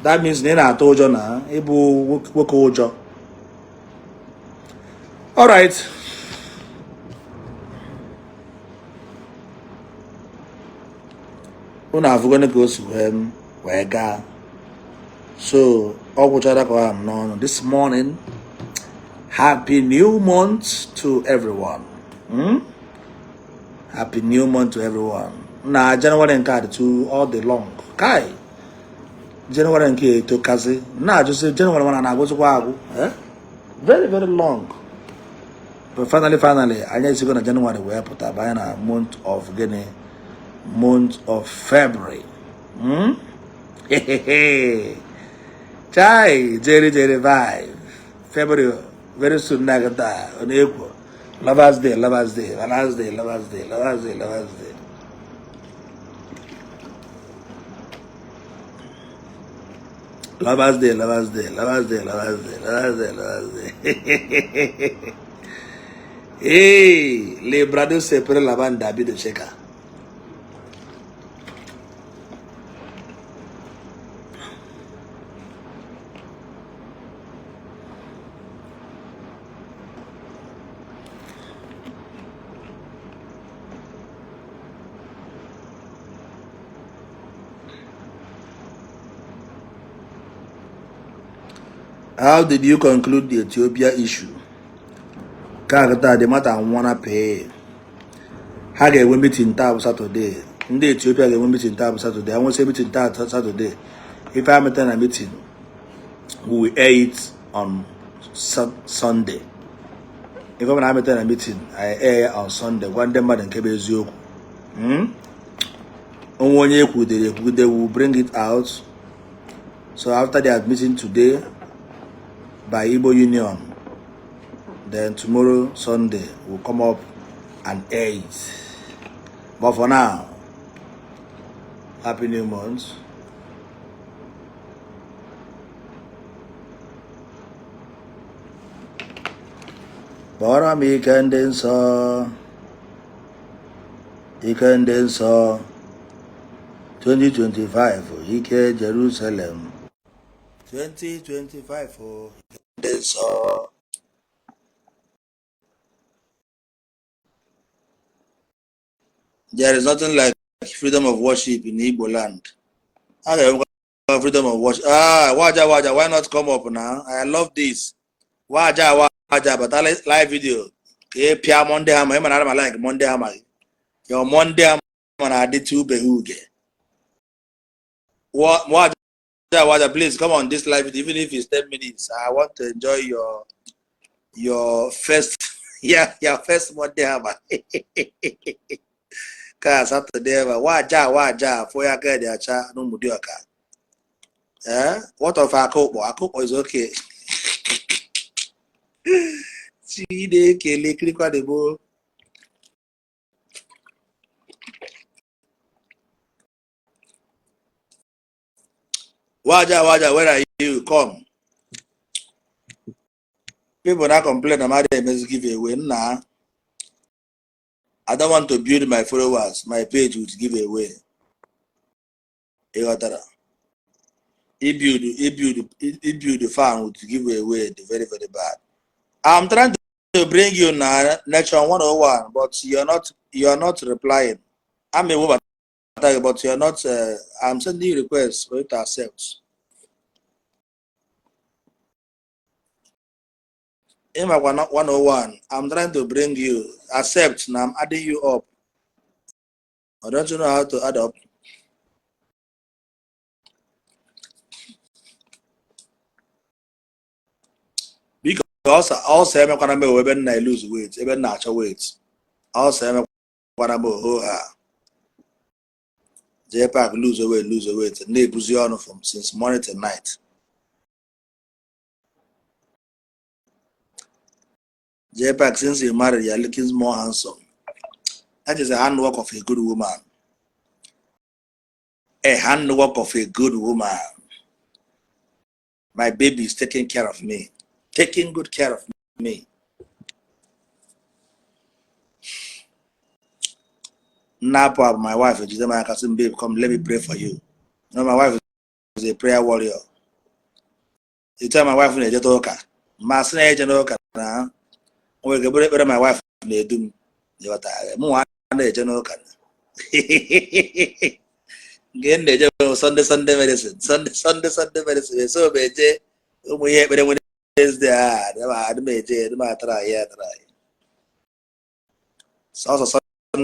that means na ị na-atụ ụjọ na ịbụ nwoke ụjọ. Alright, unu afụgone ka o si wee gaa. So ọ gwụchara ka ọ m n'ọnụ this morning. Happy new month to everyone, Happy new month to everyone. Na January nke a dị too all the long. Kai, January nke etokazi na-ajụsị January mana na-agwụzikwa agwụ, eh? Very very long, but finally, finally, anyị esigo na January wee pụta banye na month of gịnị? Month of February, Chai, Jerry Jerry vibe. February very soon na gata ọ na-ekwo Lovers Day, Lovers Day, Lovers Day, Lovers Day, Lovers Day, Lovers Day, Lovers Day, Lovers Day, Lovers Day, Lovers Day, Lovers Day, Lovers Day. Hey, Lebrado sepere la banda bido cheka. How did you conclude the Ethiopia issue? Ka taa the matter wanna pay. Ha ga-enwe meeting taa bụ Saturday. Ndị Ethiopia ga-enwe meeting taa bụ Saturday. Ha nwesị meeting taa Saturday. Ife ha meta na meeting, we will air it on Sunday. Ife ọbụla ha meta na meeting, I air on Sunday. Gwa ndị mmadụ nke bụ eziokwu. Onwe onye ekwudere ekwude, we will bring it out. So after their meeting today by Igbo Union, then tomorrow Sunday will come up and air it. But for now, happy new month. Kpọrọ m ike ndị nsọ, ike ndị nsọ, 2025, ike Jerusalem, 2025, o ndị nsọ. There is nothing like freedom of worship in Igbo land. A ga-enwekwa freedom of worship. Ah, Waja Waja, why not come up now? I love this. Waja Waja, but live video ka ị pịa Monday hammer. Ị mara ma like Monday hammer. Your Monday hammer na-adị ubeghị uge. Waja Waja, please come on this live video, even if it's 10 minutes. I want to enjoy your first, yeah, your first Monday hammer. Ka Saturday ebe Waja Waja fụ ya ka dị acha n'Ụmụdịọka. Eh, what of Akụkpọ? Akụkpọ is okay. Chineke lekirikwadebo. Waja Waja, where are you? Come. People now complain about the emezi giveaway. Nna, I don't want to build my followers, my page with giveaway. Ịghọtara? I build fan with giveaway dị very very bad. I'm trying to bring you na Nation 101, but you're not replying. I'm a woman, but you're not. I'm sending you requests for you to accept. Ịmakwa 101, I'm trying to bring you. Accept now. I'm adding you up. I don't you know how to add up? Because also emekwana m ebe m na-lose weight, ebe m na-achọ weight. Also emekwana m oho ha. Jee park, lose weight, lose weight, na-ebuzi ọnụ from since morning to night. Jee park, since you married, you're looking more handsome. That is a handwork of a good woman. A handwork of a good woman. My baby is taking care of me, taking good care of me. Nnapụ abụ my wife ejide m aka sị m, "Babe, come, let me pray for you." You know, my wife is a prayer warrior. The time my wife na-ejeta ụka, ma sị na-eje n'ụka na o nwere ike bụrụ ekpere my wife na-edu m. Ịghọta? Mụ nwa na-eje n'ụka, nke m na-eje bụ Sunday medicine, Sunday medicine. So m eje ụmụ ihe ekpere Wednesday a, adị m eje, adị m atara ya atara ya. Sọsọ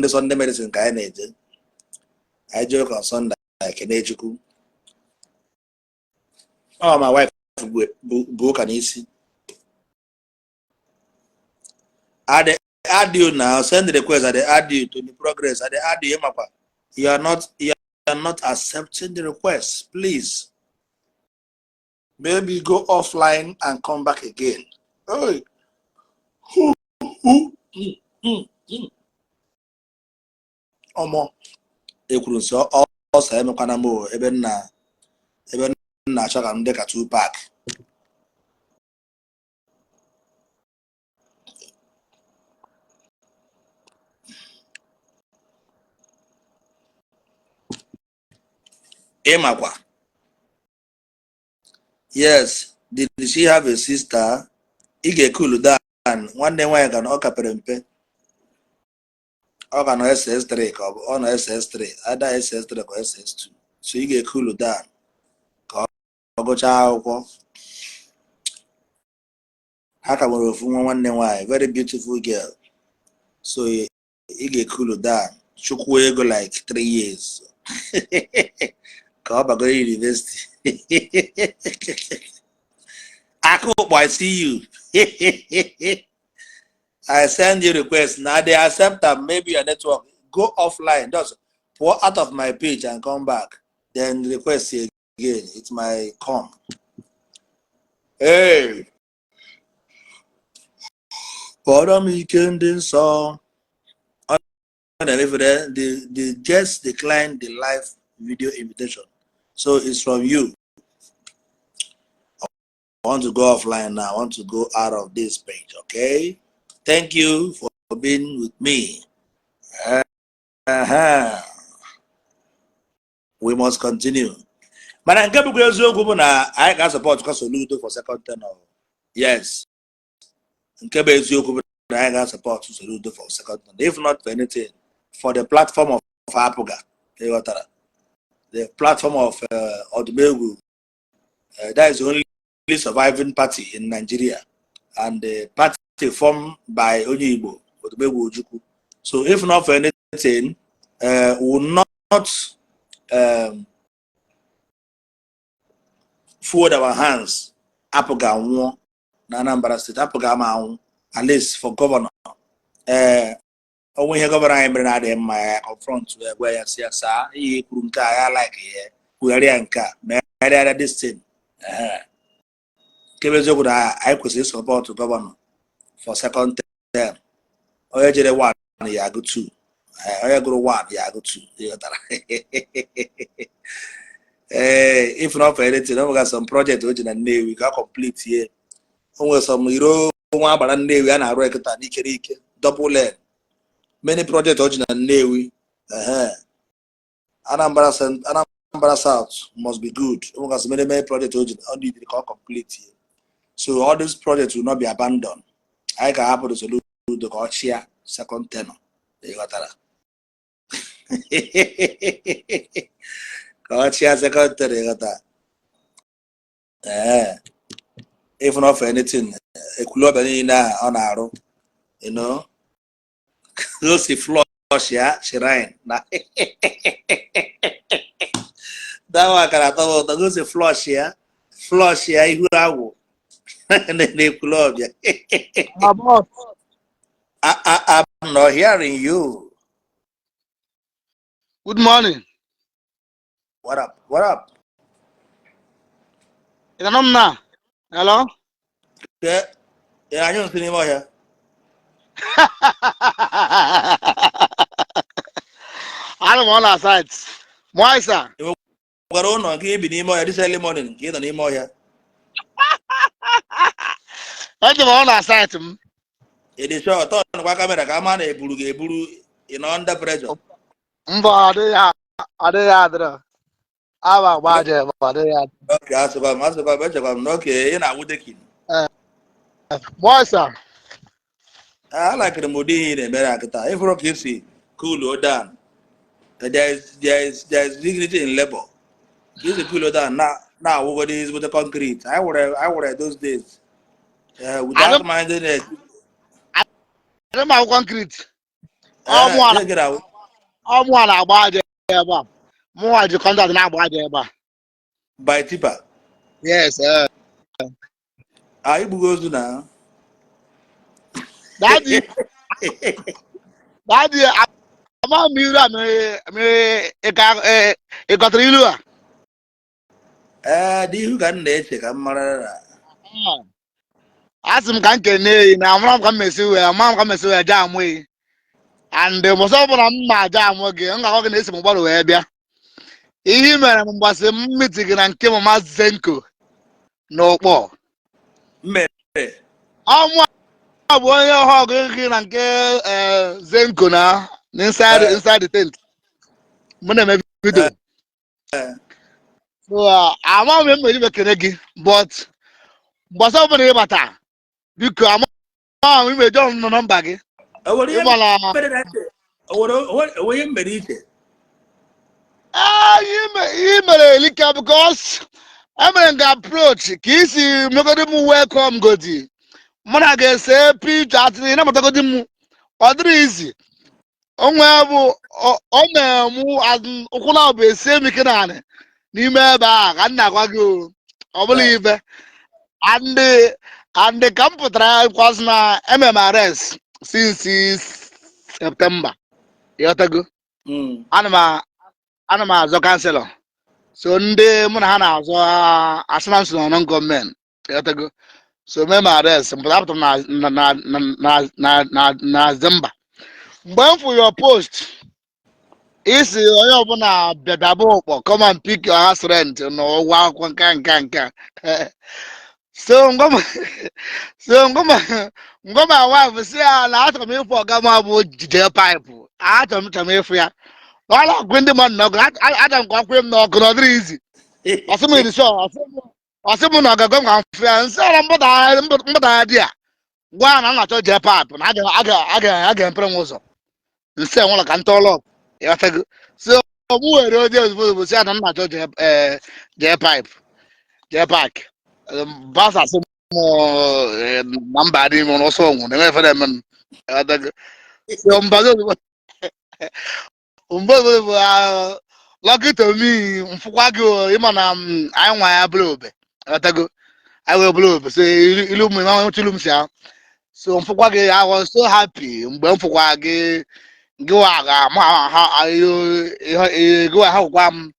Sunday medicine ka anyị na-eje. Anyị jee ụka on Sunday, ekene Chukwu. Ọ my wife bụ ụka n'isi. I dey add you now. Send the request. I dey add you to the progress. I dey add you. Makwa. You are not accepting the request. Please. Maybe go offline and come back again. Hey. Who, who, Omo. Ekwuru nsị ọsọ emekwana m o, ebe m na-achọ ka m dị ka Tupac. Ịmakwa. Yes, did she have a sister? Ị ga-ekulu down. Nwanne nwaanyị ka na ọ ka pere mpe. Ọ ka nọ SS3, ka ọ bụ ọ nọ SS3, ada SS3 ka SS2. So ị ga-ekulu down ka ọ gụchaa akwụkwọ. Ha ka nwere ofu nwa nwanne nwaanyị, very beautiful girl. So ị ga-ekulu down, chụkwuo ego like 3 years ka ọ bagoro university. Akụkpọ, I see you. I send you request. Now they accept them. Maybe your network. Go offline. Just pour out of my page and come back. Then request again. It might come. Hey. Kpọrọ m ike ndị nsọ. Ọ na-emefere the just decline the live video invitation. So it's from you. I want to go offline now. I want to go out of this page. Okay. Thank you for being with me. We must continue. Mana nke bụkwa eziokwu bụ na anyị ga-asupport kwa Soludo for second tenure. Yes. Nke bụ eziokwu bụ na anyị ga-asupport Soludo for second tenure. If not for anything, for the platform of APGA, ịghọtara? The platform of Odumegwu, that is the only surviving party in Nigeria, and the party formed by onye Igbo, Odumegwu Ojukwu. So if not for anything, we will not fold our hands. APGA nwụọ na Anambra State, APGA ama anwụ, at least for governor. Ee, onwe ihe governor anyị mere na-adịghị mma, ya confront ya, gwa ya, si ya saa ihe kwuru nke a, ya like ya, kwugharịa nke a, megharịa this thing. Ee, nke bụ eziokwu na anyị kwesịrị ịsupport governor for second term. Onye jere one ya agụ two. Ee, onye gụrụ one ya agụ two. Ịghọtara? Ee, if not for anything, o nwega some project o ji na Nnewi ka complete ye. O nwere some iro nwa agbara Nnewi a na-arụ ekịta n'ike n'ike, double lane. Many project o ji na Nnewi. Ehe, Anambra South must be good. O nwegasị many many project o ji ọ need ka ọ complete ye. So all these projects will not be abandoned. Anyị ga-ahapụrụ Soludo ka ọ chịa second tenure, ịghọtara? Ka ọ chịa second tenure, ịghọtara? Ee, if not for anything, Ekwulọbịa niile a ọ na-arụ, o si flush ya shrine na that one kara atọ m ụtọ. O si flush ya ihu agwụ na Ekwulọbịa. My boss. I'm not hearing you. Good morning. What up? What up? Ị na-anụ m na? Hello? Ee, anyị nsi n'ime ọhịa. Anọ m on na site. Moisa. Ị gwara ụlọ nke ibi n'ime ọhịa this early morning nke ị nọ n'ime ọhịa. Eji m on na site m. Ị dị sure? Turnụkwa camera ka ama na eburu gị eburu, ị nọ under pressure. Mbọ adịghị adịrọ. Aba agba aja ebe adịghị adị. Okay, asịkwa m echekwa m na okay ị na-awụ decking. Moisa. Alakịrị m ụdị ihe ị na-emere a kịta. Ịfụrụ ka esi cool down. There is dignity in labor. Ka esi cool down na na-awụgodi ezigbote concrete. I were those days without minding it. Adị m awụ concrete. Ọmụa na-agba aja ebe a. Mụnwa ji contract na-agba aja ebe a. By tipper? Yes. Anyị gbugo ozu na. Daddy, daddy, ama m ilu a mere ị ghọtara ilu a? Ee, dị ihu ka m na-eche ka m mara na. A sị m ka m kene yi na amara m ka m mesi wee ama m ka m mesi wee jee amụ yi and mbọsị ọbụla m ma aja amụ gị, m ga-agwa gị na esi m gbarụ wee bịa. Ihe i mere m mgbasị m meet gị na nke mama Zenko n'Ụkpọ. Mere. Ọmụ a bụ onye hug gị na nke Zenko na inside inside the tent mụ na-eme video. So ama m mmeri bekere gị, but mbọsị ọbụla ị bata, biko, ama m imeji ọnụ nọmba gị. Onwere ihe mere iche? Ee, ihe mere elika because emere m gị approach ka isi megodi m welcome godi, mụ na ga-ese picture atịrị ịnabatagodi m. Ọ dịrị izi onwe bụ ọ na-emụ ụkwụ na bụ esie m ike naanị n'ime ebe a ka m na-agwa gị o. Ọ bụla ibe and ka m pụtara kwasị na emem arrest since September, ịghọtago? Ana m azọ councillor, so ndị mụ na ha na-azọ asị na nso nọ gọọmenti, ịghọtago? So mee m arrest, mpụta apụtara na na na na na na na Zemba. Mgbe m fụ your post, isi onye ọbụla bịabịa Ụkpọ, come and pick your house rent na ụgwọ akwụkwọ nka nka nka. So ngwa my wife si ya na achọrọ m ịfụ ọga m abụ jide pipe, achọrọ m ịfụ ya na ọ na-akwụ ndị mmadụ n'ọkụ. Achọrọ m ka ọ kwụnye m n'ọkụ na ọ dịrị izi. Ọsị m iri sọ ọsị m na ọgago m ka m fụ ya nsị ọra mbụta di ya gwa ya na m na-achọ jee pipe na a ga-emepere m ụzọ nsị enwere ka ntọọlọ, ịghọtago? So mụ were ozi ozugbo ozugbo si ya na m na-achọ jee pipe jee park basa sị m na mba dị ime ọsọ ọnwụ na enwe efere eme m, ịghọtago? So mbazi ozugbo mgbe ozugbo ahụ, lucky to me, mfụkwa gị o, ịma na anyị nwa ya bụrụ obe, ịghọtago? Anyị wee bụrụ obe, so ilu m ịma nwetụ ilu m si ahụ. So mfụkwa gị, I was so happy mgbe m fụkwa gị. Gị wa ga ma ha ihe gị wa ha gwakwa m,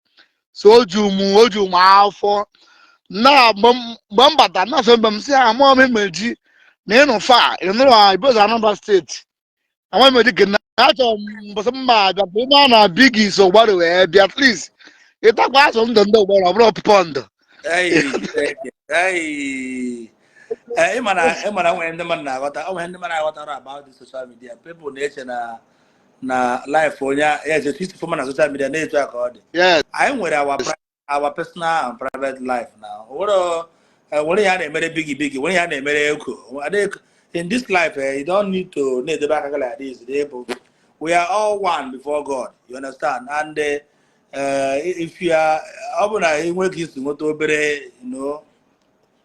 so o ju m afọ na mgbe m bata na so mgbe m si ha amụọ m emeji na ịnụ fa ịnụrụ Ibozo Anambra State amaghị m eji na achọrọ m mbọsị mma abịa ka ime a na bigi so gbarụ wee bịa, at least ịtakwa azụ ndụ ndị ụgbọrọ ọ bụrụ ọpụpọ ndụ. Ei, Chineke, ei. Ee, ịma na nwere ndị mmadụ na-aghọta, o nwere ndị mmadụ aghọtara about the social media. People na-eche na life onye ya eche fọma na social media na-etu a ka ọ dị. Anyị nwere our personal and private life na nwere nwere ihe a na-emere bigi bigi, nwere ihe a na-emere eko. In this life, you don't need to na-edebe aka gị like this. Bụ we are all one before God, you understand? And if you are, ọ bụ na ị nwee ka isi nweta obere,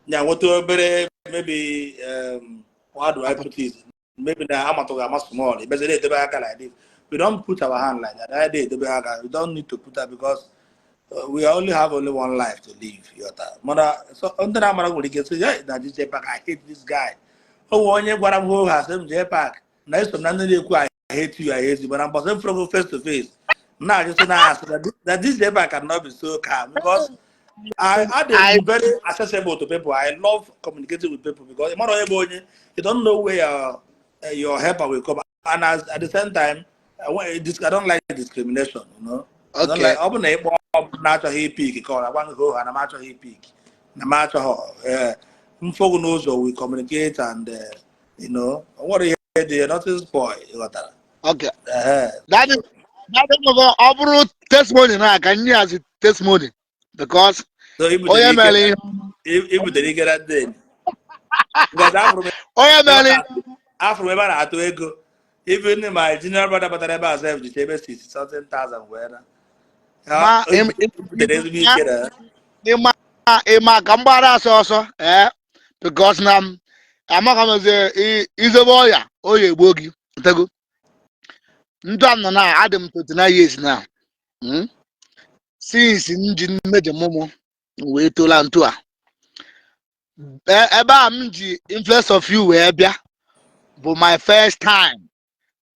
ya nweta obere, maybe, how do I put it, maybe na amatụghị ama small, ibezere edebe aka like this. We don't put our hand like that. Anyị na-edebe aka, we don't need to put that because we only have only one life to live. Yọta mana so ndị na-amara nwere ike sị, "Hey, na JPAC, I hate this guy." O nwere onye gwara m hoo ha, sị m, "JPAC na eso m na ndị na-ekwu 'I hate you, I hate you,' mana mbọsị m fụrụ gị face to face, m na-ajụ sị na asị that this JPAC cannot be so calm," because I I am very accessible to people. I love communicating with people because ịmara onye bụ onye, you don't know where your helper will come. And at the same time, I don't like discrimination. I don't like, ọ bụ na ịkpọ ọ bụ na-achọghị i-pick ka ọ na-agwa gị ha na m achọghị i-pick na m achọghị mfogu n'ụzọ. We communicate and o nwere ihe dị, nothing spoil, ịghọtara? Okay. Ehe. That is ọ bụrụ testimony na ka nye as testimony because So i butere onye ike mere ihe i butere ike that day because afụrụ m onye ebe a mere afụrụ m ebe a na-atụ ego. Even my junior brother batara ebe a sef jicha ebe 60 something thousand wee na ma o butere ezigbo ike na ịma ịma ka m gbara asọ ọsọ because na m amaghị m eze izebe ọya oya egbuo gị tego. Ndụ a m nọ na adị m 29 years now. Since m ji mmeje mụmụ wee tola ntu a, ebe a m ji influence of you wee bịa bụ my first time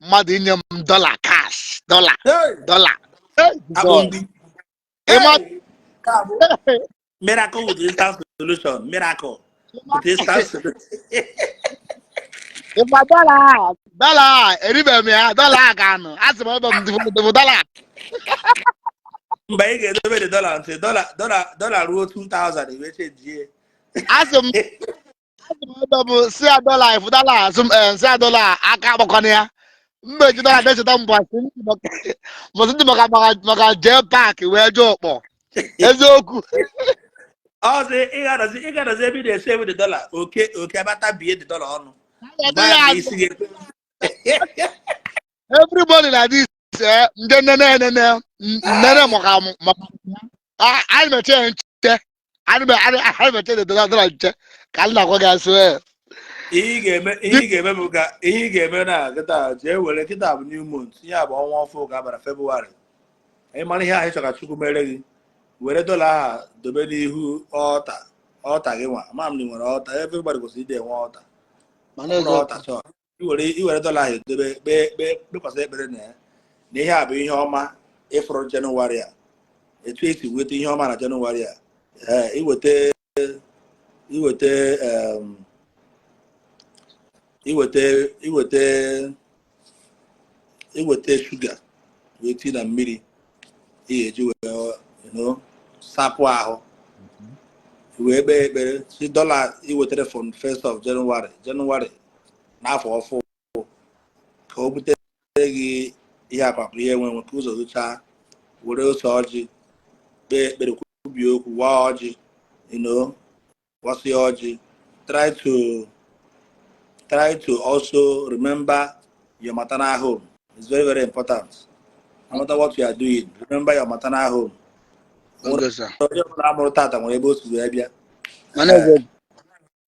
mmadụ inye m dollar, cash dollar. Hey! Dollar. Hey, Akpụ God. ndị Ịma Hey! Nke a bụ miracle with instant solution, miracle with instant solution. Ịma dollar a, dollar a eribeghị m ya, dollar a ka nọ asị m ebe m dịbụ dollar. Mgbe ị ga-edobe the dollar ntị dollar ruo 2000, i wee change-ie. Asị m ebe m si ya dollar ifu dollar, asị m si ya dollar aka agbakwana ya mmeji dollar na-echeta mbọsị mbọsị ndị maka JPAC wee jee ụkpọ eziokwu. Ọzọ ị ga-anọzi ebe ị na-esave the dollar, oke oke abata bie the dollar ọnụ mgbe ya ahụ isi gị everybody like this, ndị nene nene nene maka anyị mechie nche, anyị mechie the dollar nche ka anyị na-agwa gị asị. Ihe ị ga-eme bụ ka ihe ị ga-eme na kịta, jee were kịta bụ new month, ihe a bụ ọnwa ọfụ ka abara February. Ị mara ihe ahụ ị chọrọ ka Chukwu mere gị, were dollar ahụ dobe n'ihu ọta gị nwa. Ama m na ị nwere ọta. Everybody kwesịrị ịdị enwe ọta. Mana ọ bụrụ eziokwu. Ọta chọọ iwere dollar ahụ edobe, kpee kpee, kpekwasị ekpere na ya na ihe a bụ ihe ọma ịfụrụ Jenụwarị a, etu esi nweta ihe ọma na Jenụwarị a. Ee, iweta iweta shuga wee tii na mmiri ị ga-eji wee sapụ ahụ, wee kpee ekpere si dollar iwetara from 1st of January n'afọ ọfụ ka o butere gị ihe akwakwa, ihe enwe enwe, ka ụzọ gụchaa. Were ose ọjị kpee ekpere, kwubie okwu, waa ọjị, wasịa ọjị. Try to also remember your maternal home. It's very, very important. No matter what you are doing, remember your maternal home. Okay, sir. Onye ọbụla amụrụ tata nwere ebe o si wee bịa. Mana eziokwu.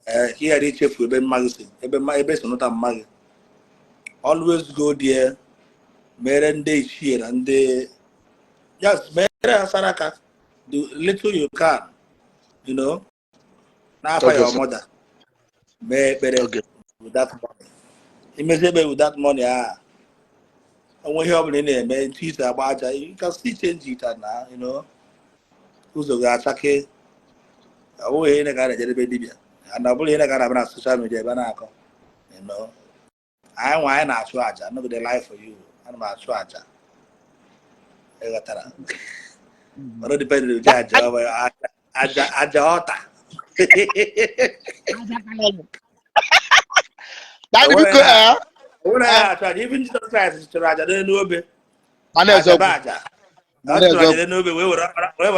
Ee, ka ị ghara ichefu ebe mma gị si, ebe si nụta mma gị. Always go there, mere ndị ichie na ndị, yes, mere ha saraka, the little you can, n'afa Okay, your sir. mother. Mee ekpere with that money. Imezi ekpere with that money a, onwe ihe ọbụla ị na-eme, ntu isi agba aja, you can still change it and na ụzọ ga-achake. Ọ bụghị ihe ka a na-ejedebe dibịa and ọ bụrụ ihe ka a na-abịa na social media ebe a na-akọ. Anyị nwa anyị na-achụ aja, no go dey lie for you. Ana m achụ aja, ịghọtara? Mana depend ụdị aja ọ bụ, aja ọta. Daddy, biko. Onwere ya achụ aja. Even Jesus Christ chụrụ aja n'elu obe. Mana aja bụ eziokwu. Aja ọ Mana chụrụ aja eziokwu. n'elu obe, wee were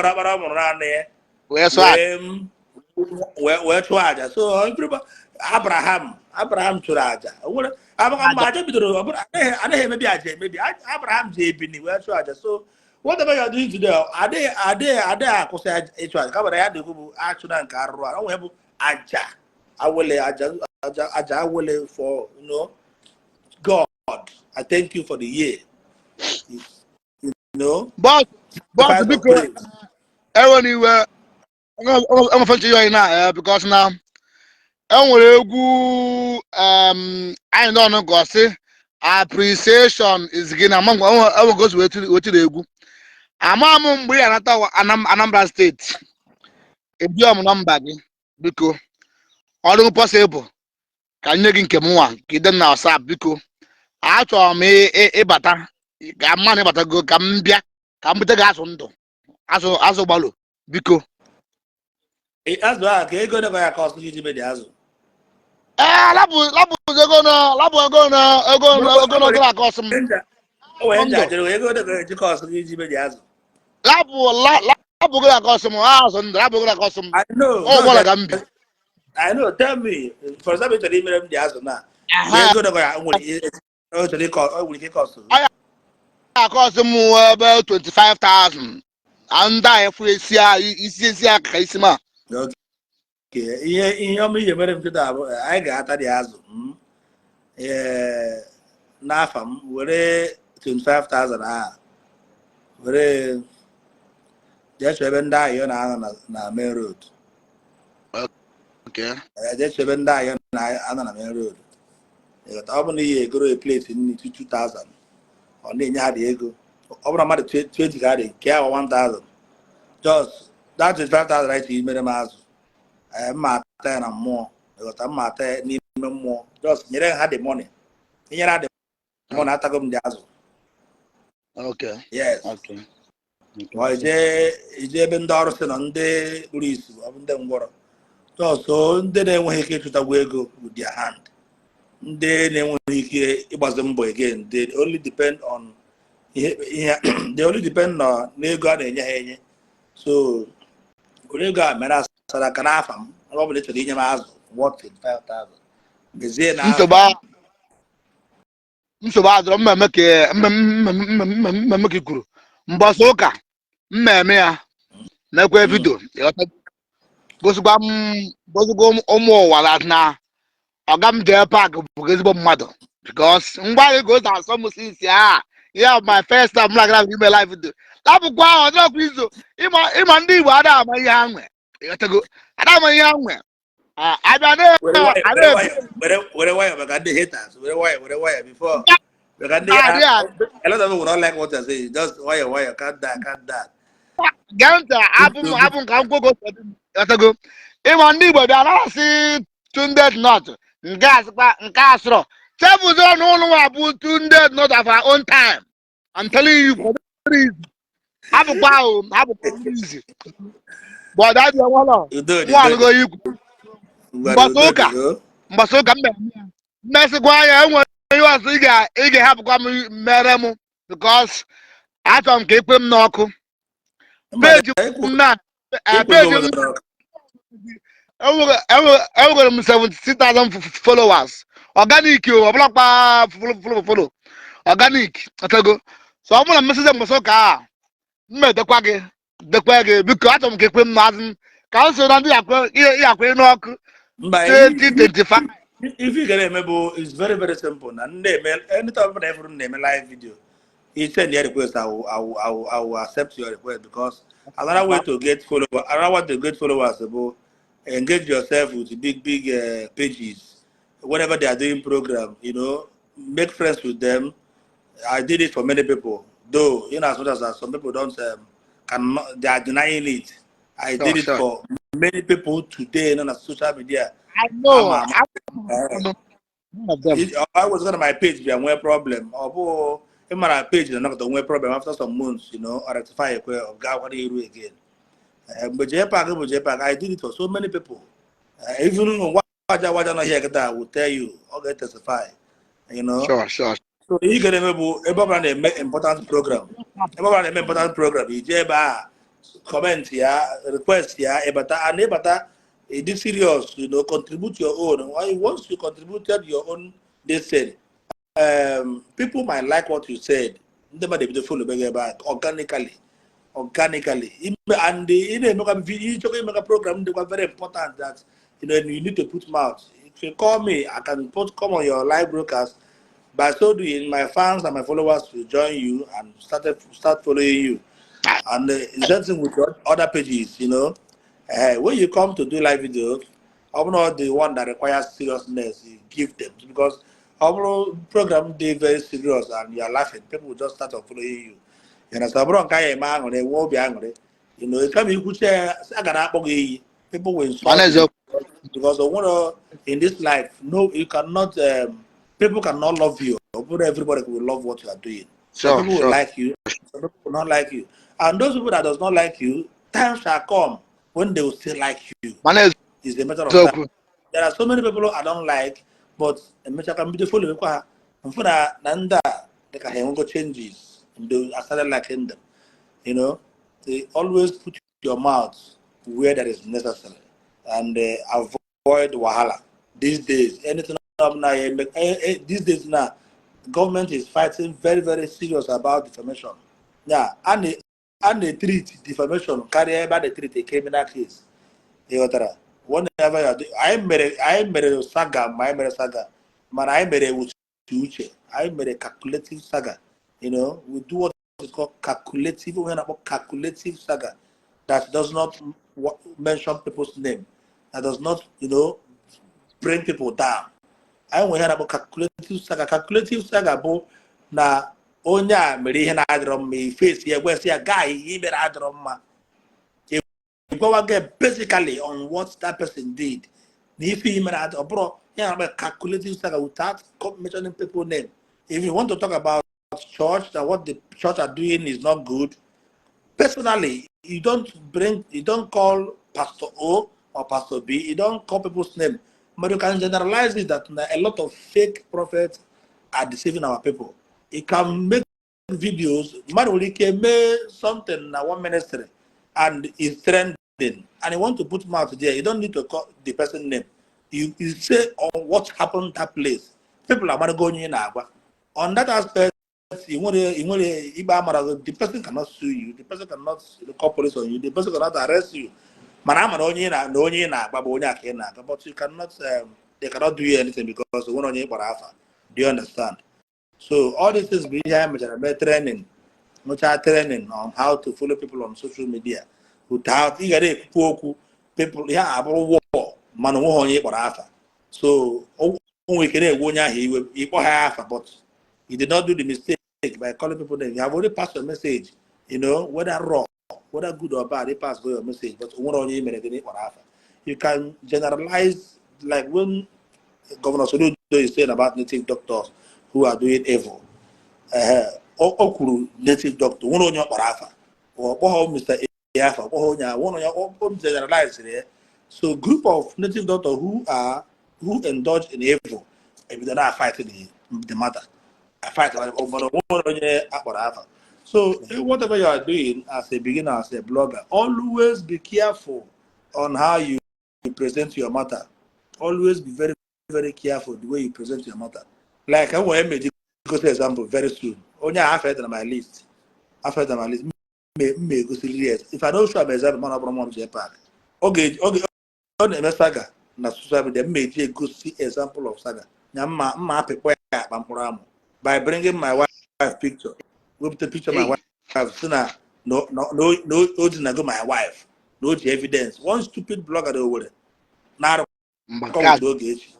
ọkpara ọ mụrụ naanị ya wee sụọ aja. Wee chụọ aja. So everybody, Abraham chụrụ aja. O nwere Abraham Aja. Aja bidoro, ọ bụrụ anaghị emebi aja emebi. Abraham ji ebini wee chụọ aja. So whatever you are doing today, adịghị akwụsị ịchụ aja, kama na ya na-ekwu bụ achụ na nke arụrụ a. O nwere bụ aja awele, aja awele for God, I thank you for the year. Boss, boss. Sacrifice of Biko, praise. Enwere iwe enwefe nche ya na because na enwere egwu anyị nọ gosi appreciation is gị na enwe gosi wetiri egwu. Ama m mgbe ị anata Anambra Steeti, ejiọ m nọmba gị. Biko, ọrụ possible ka m nye gị nke m nwa ka ide m na WhatsApp. Biko, achọrọ m ịbata ka mma na ịbatago, ka m bịa ka m bute gị azụ ndụ, azụ gbalụ, biko. Azụ ahụ, ka ego nego ya ka ọsụ iji medi azụ? Ee, lapụ lapụ ego na lapụ ego na ego na ego na ego na akọsụ m. O nwere Ndụ. nja jere ego nego eji ka ọsụ iji medi azụ. Lapụ lapụ ego na akọsụ m, azụ ndụ, lapụ ego na akọsụ m. I know. Ọ gwara ka m bi. I know. Tell me, for example, ị chọrọ imere m dị azụ na ka ego nego ya nwere o chọrọ ịkọ, o nwere ike ịkọsụ? Akọsụ m ebe 25,000 ndị a efu isi isi isi aka ka isi ma. Okay. Ihe ọma ihe mere m kịta bụ anyị ga-ata dị azụ. Ee, n'afa m were 25,000 ahụ were jee chọọ ebe ndị ahịa na-anọ na main road. Jee chọọ ebe ndị ahịa na-anọ na main road. Ịghọta? Ọ bụ na ihe egoro a plate nri 2000, ọ na-enye ha dị ego. Ọ bụrụ na mmadụ 20 ka dị nke ahụ 1000, just that 25,000 right mere m azụ. Mma ata ya na mmụọ. Ịghọta? Mma ata ya n'ime mmụọ. Just nyere ha the money, inyere ha the money, atago m dị azụ. Yes. Ọ ije ebe ndị ọrụ sị na ndị kpuru isi, ọ bụ ndị ngwọrọ, just ndị na-enweghị ike ịchụtagwu ego with their hand, ndị na-enweghị ike ịgbazi mbọ again, they only depend on ihe they only depend on n'ego a na-enye ha enye. So were ego a mere asara aka n'afa m. Ọ bụla ị chọrọ inye m azụ worth 25,000, mezie na Nsogbu adọrọ. Mmemme ka mmemme ka i kwuru mbọsị ụka, mmemme ya mekwa video. Ịghọta? Gosikwa m, gosikwa ụmụ ụwa that na ọga m jee park bụ ezigbo mmadụ, because ngwa gị ka o si asọ m since a ya my first time m na-agara ime live video. Lapụkwa ahụ ọdịrọkwa izo ịma ndị Igbo ada ama ihe ha nwe. Ịghọtago? Ada ama ihe ha nwe. Abịa na were nwayọ, a were na-ebu nwayọ, were nwayọ maka ndị haters. Were nwayọ, were nwayọ before maka ndị adị a. A lot of people will not like what I say. Just nwayọ nwayọ, calm down, calm down. Gee ntị, abụ m abụ m ka m kwogo. Ịghọtago? Ịma ndị Igbo bịa na-asị Tunde Ednut nke asịkwa nke asịrọ chefuzo n'ụlọ nwa bụ Tunde Ednut of our own time. I'm telling you, for very easy. Abụkwa ahụ abụkwa easy, but that dị nwalọ Udo dị nwa udo dị. alụgo ikwu. Ngwara Mgbasa udo ụka. dị o. Mgbasa ụka mmemme ya mmesịkwa anya enwere ihe ọzọ ị ga-ehapụkwa m mere m, because achọrọ m ka ekwe m n'ọkụ. Mba, Peji ikwu m na ikwu peji onwe m gị n'ọkụ. Enwegoro m 76,000 followers organic o, ọbụlakwa follow follow follow organic atago. So ọ bụrụ na mmesịzi mgbasa ụka a mma edekwa gị, dekwa gị. Biko, achọrọ m ka ekwe m n'azụ ka m so na ndị ihe akwe n'ọkụ. Mba, 2025. Ife ị ga na-eme bụ is very very simple na ndị eme anytime ọbụla ịfụrụ m na-eme live video, you send your request, I will accept your request, because another way to get follower another way to get followers bụ engage yourself with big big pages whenever they are doing program, make friends with them. I did it for many people, though, as much as some people don't cannot, they are denying it. I did it for many people today on social media. I know. I'm, I'm one of them. I was on my page bịa nwee problem. Ọ bụ ịmara page na nọkọta nwee problem after some months, or rectify ekwe ọ ga iru again. Mgbe JPAC bụ JPAC, I did it for so many people. Even waja waja nọ here kịta will tell you, ọ ga-testify. Sure. So ihe ị ga-eme bụ ebe ọ bụla na-eme important program, ebe ọ bụla na-eme important program, ije ebe a comment ya, request ya, ịbata and ịbata. It is serious, contribute your own. Once you contributed your own, they said, people might like what you said. Ndị mmadụ ebido follow gị ebe a organically. Organically. And ị na-emekwa video, ịchọkwa imekwa program dịkwa very important that you need to put mouth. If you call me, I can put come on your live broadcast. By so doing, my fans and my followers will join you and start following you. And same thing with your other pages. When you come to do live videos, I'm not the one that requires seriousness. You give them because our program they very serious and you are laughing. People will just start following you. You understand? Bro, nke anyị eme aṅụrị, enwe obi aṅụrị. Kama ikwuche a ga na-akpọ gị iyi. People will Mana insult you eziokwu. Because in this life, no, you cannot. People cannot love you. Not everybody will love what you are doing. Some people will like you. Some people will not like you. And those people that does not like you, time shall come when they will still like you. Mana It's a matter of time. eziokwu. There are so many people I don't like, but emecha ka m bido follow kwa ha. Mfu na ndị a dị ka ha enwego changes. And I started liking them. They always put your mouth where that is necessary and avoid wahala. These days, anything up now, these days now, government is fighting very, very serious about defamation. Yeah, and they treat defamation karịa ebe a na-treat a criminal case. Ị ghọtara? Whenever you are anyị mere saga, ma anyị mere saga, mana anyị mere uche uche, anyị mere calculative saga. We do what is called calculative, we na-akpọ calculative saga that does not mention people's name, that does not bring people down. Anyị nwere ihe na-akpọ calculative saga. Calculative saga bụ na onye a mere ihe na-adịrọ mma, ifesi ya, gwesị ya, guy, ihe i mere adịrọ mma. Gwawa gị basically on what that person did na ife i mere adị ọ bụrụ ya na-akpọ calculative saga without mentioning people name. If you want to talk about church, that what the church are doing is not good, personally, you don't call Pastor O or Pastor B, you don't call people's name, but you can generalize it that a lot of fake prophets are deceiving our people. You can make videos. Mmadụ nwere ike mee something na one ministry and is trending and you want to put mouth there. You don't need to call the person name. You say on what happened that place. People are onye ị na-agwa. On that aspect, ị nwere ikpe amara gị. The person cannot sue you, the person cannot call police on you, the person cannot arrest you, mana amara onye ị na onye ị na-agba bụ onye a ka ị na-aga, but you cannot they cannot do you anything because onwere onye ị kpọrọ afa. Do you understand? So all these things bụ ihe anyị mechara mee training, nwechaa training on how to follow people on social media without ị gara ekwukwu okwu people ihe a abụrụ war, mana onweghị onye ị kpọrọ afa. So o nwere ike na-egwu onye ahụ iwe ịkpọ ha afa, but you did not do the mistake by calling people names. You have already passed your message, whether raw, whether good or bad, they pass go your message, but onwere onye i mere gịnị kpọrọ afa. You can generalize, like when Governor Soludo is saying about native doctors who are doing evil. O kwuru native doctor, nwere onye ọ kpọrọ afa. Ọ kpọghọ Mr. A afa, ọ kpọghọ onye a, nwere onye o generalize ya. So group of native doctors who indulge in evil, ebido na fight the matter. A fight over nwere onye akpọrọ afa. So whatever you are doing as a beginner, as a blogger, always be careful on how you present your matter. Always be very, very careful the way you present your matter. Like I want to gosi example very soon. Onye a afọ na my list. Afọ na my list. Mme egosiriri ya. If I don't show am example, mana ọ bụrụ nwa m jee park. Oge ọ na-eme saga na social media, mma eji egosi example of saga. Nya mma mma apịkpọ ya akpa mkpụrụ amụ by bringing my wife picture. Wepụta picture my Hey. wife si na no o dinago my wife, na o ji evidence. One stupid blogger na Owerri na-arụ Mgbe nke a kọwụta oge echi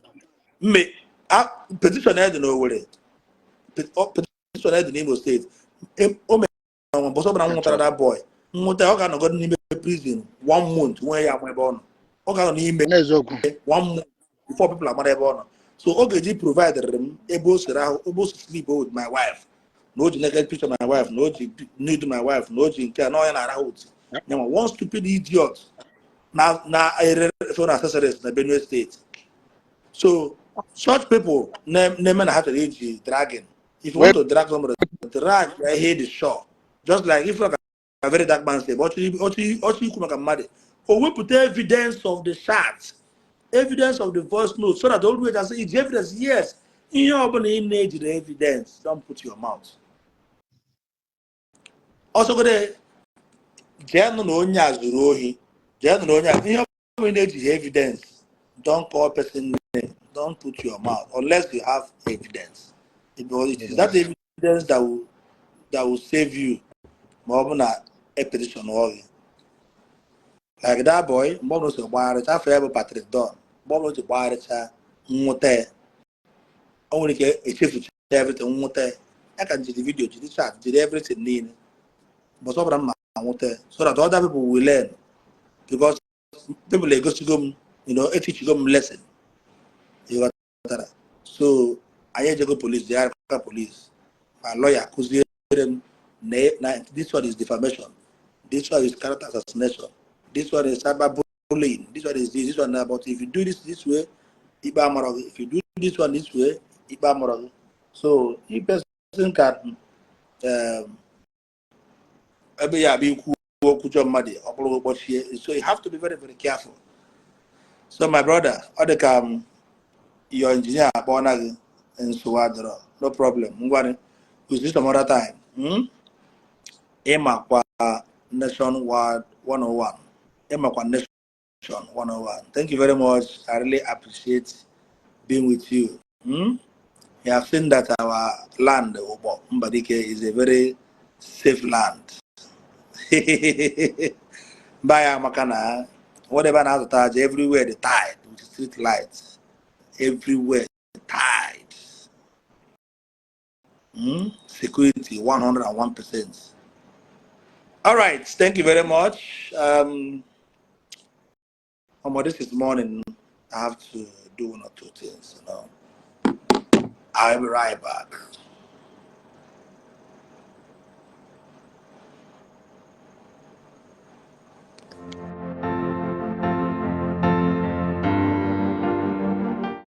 mme a petition ya dị n'Owerri, petition ya dị n'Imo Steeti. O mere mbọsọ ọbụla m nwụtara that boy, nwụta, ọ ga-anọgọdụ n'ime prison one month, nwee ya ama ebe ọ nọ. Ọ ga-anọ n'ime n'eziokwu. One month before people amara ebe ọ nọ. So ọ ga-eji provide m ebe o siri ahụ, ebe o si sleep with my wife, na o ji naked picture my wife, na o ji nude my wife, na o ji nke a, na onye na-arahụ otu nyanwa. One stupid idiot na ere phone accessories na Benue State. So such people na-eme na ha chọrọ iji dragging. If you want to drag somebody, drag ya ihe dị sure. Just like if like a Very Dark Man say, ọchị ikwu maka mmadụ, O wepụta evidence of the chat, evidence of the voice note, so that always I say it's evidence. Yes, ihe ọbụla ị na-ejiri evidence, don't put your mouth. Ọsọgode jee nụ na onye a zuru ohi, jee nụ na onye a, ihe ọbụla ị na-ejighị evidence, don't call person name, don't put your mouth unless you have evidence, because it is that evidence that will save you ma ọ bụ na e petition gị. Like that boy, mgbe ọbụla o si gbagharịcha, afọ ya bụ Patrick Don, mgbe ọbụla o si gbagharịcha nwụta ya, o nwere ike echefucha everything. Nwụta ya, ya ka jiri video, jiri chat, jiri everything niile, but ọ bụla m ma nwụta ya so that other people will learn, because people egosigo m, etichigo m lesson, ịghọtara? So anyị ejego police, jee aka police, ma lawyer kụziere m na this one is defamation, this one is character assassination, this one is cyber bullying, this one is this, this one that. But if you do this this way, ikpe amara gị. If you do this one this way, ikpe amara gị. So if person can ebe ya abịa ikwu okwu jọọ mmadụ, ọ bụrụ kpọchie. So you have to be very, very careful. So my brother, ọ dị ka m your engineer akpọọna gị. Nsogbu adịrọ, no problem. Ngwanị, we'll see some other time. Ịmakwa Nationwide 101, ịmakwa Nation 101. Thank you very much. I really appreciate being with you. You have seen that our land, Obo Mbadike, is a very safe land. Baya maka na whatever na-azụta aja everywhere, the tide with street lights everywhere, tied. Security 101%. All right, thank you very much. Omo, this is morning. I have to do one or two things. I'll be right back.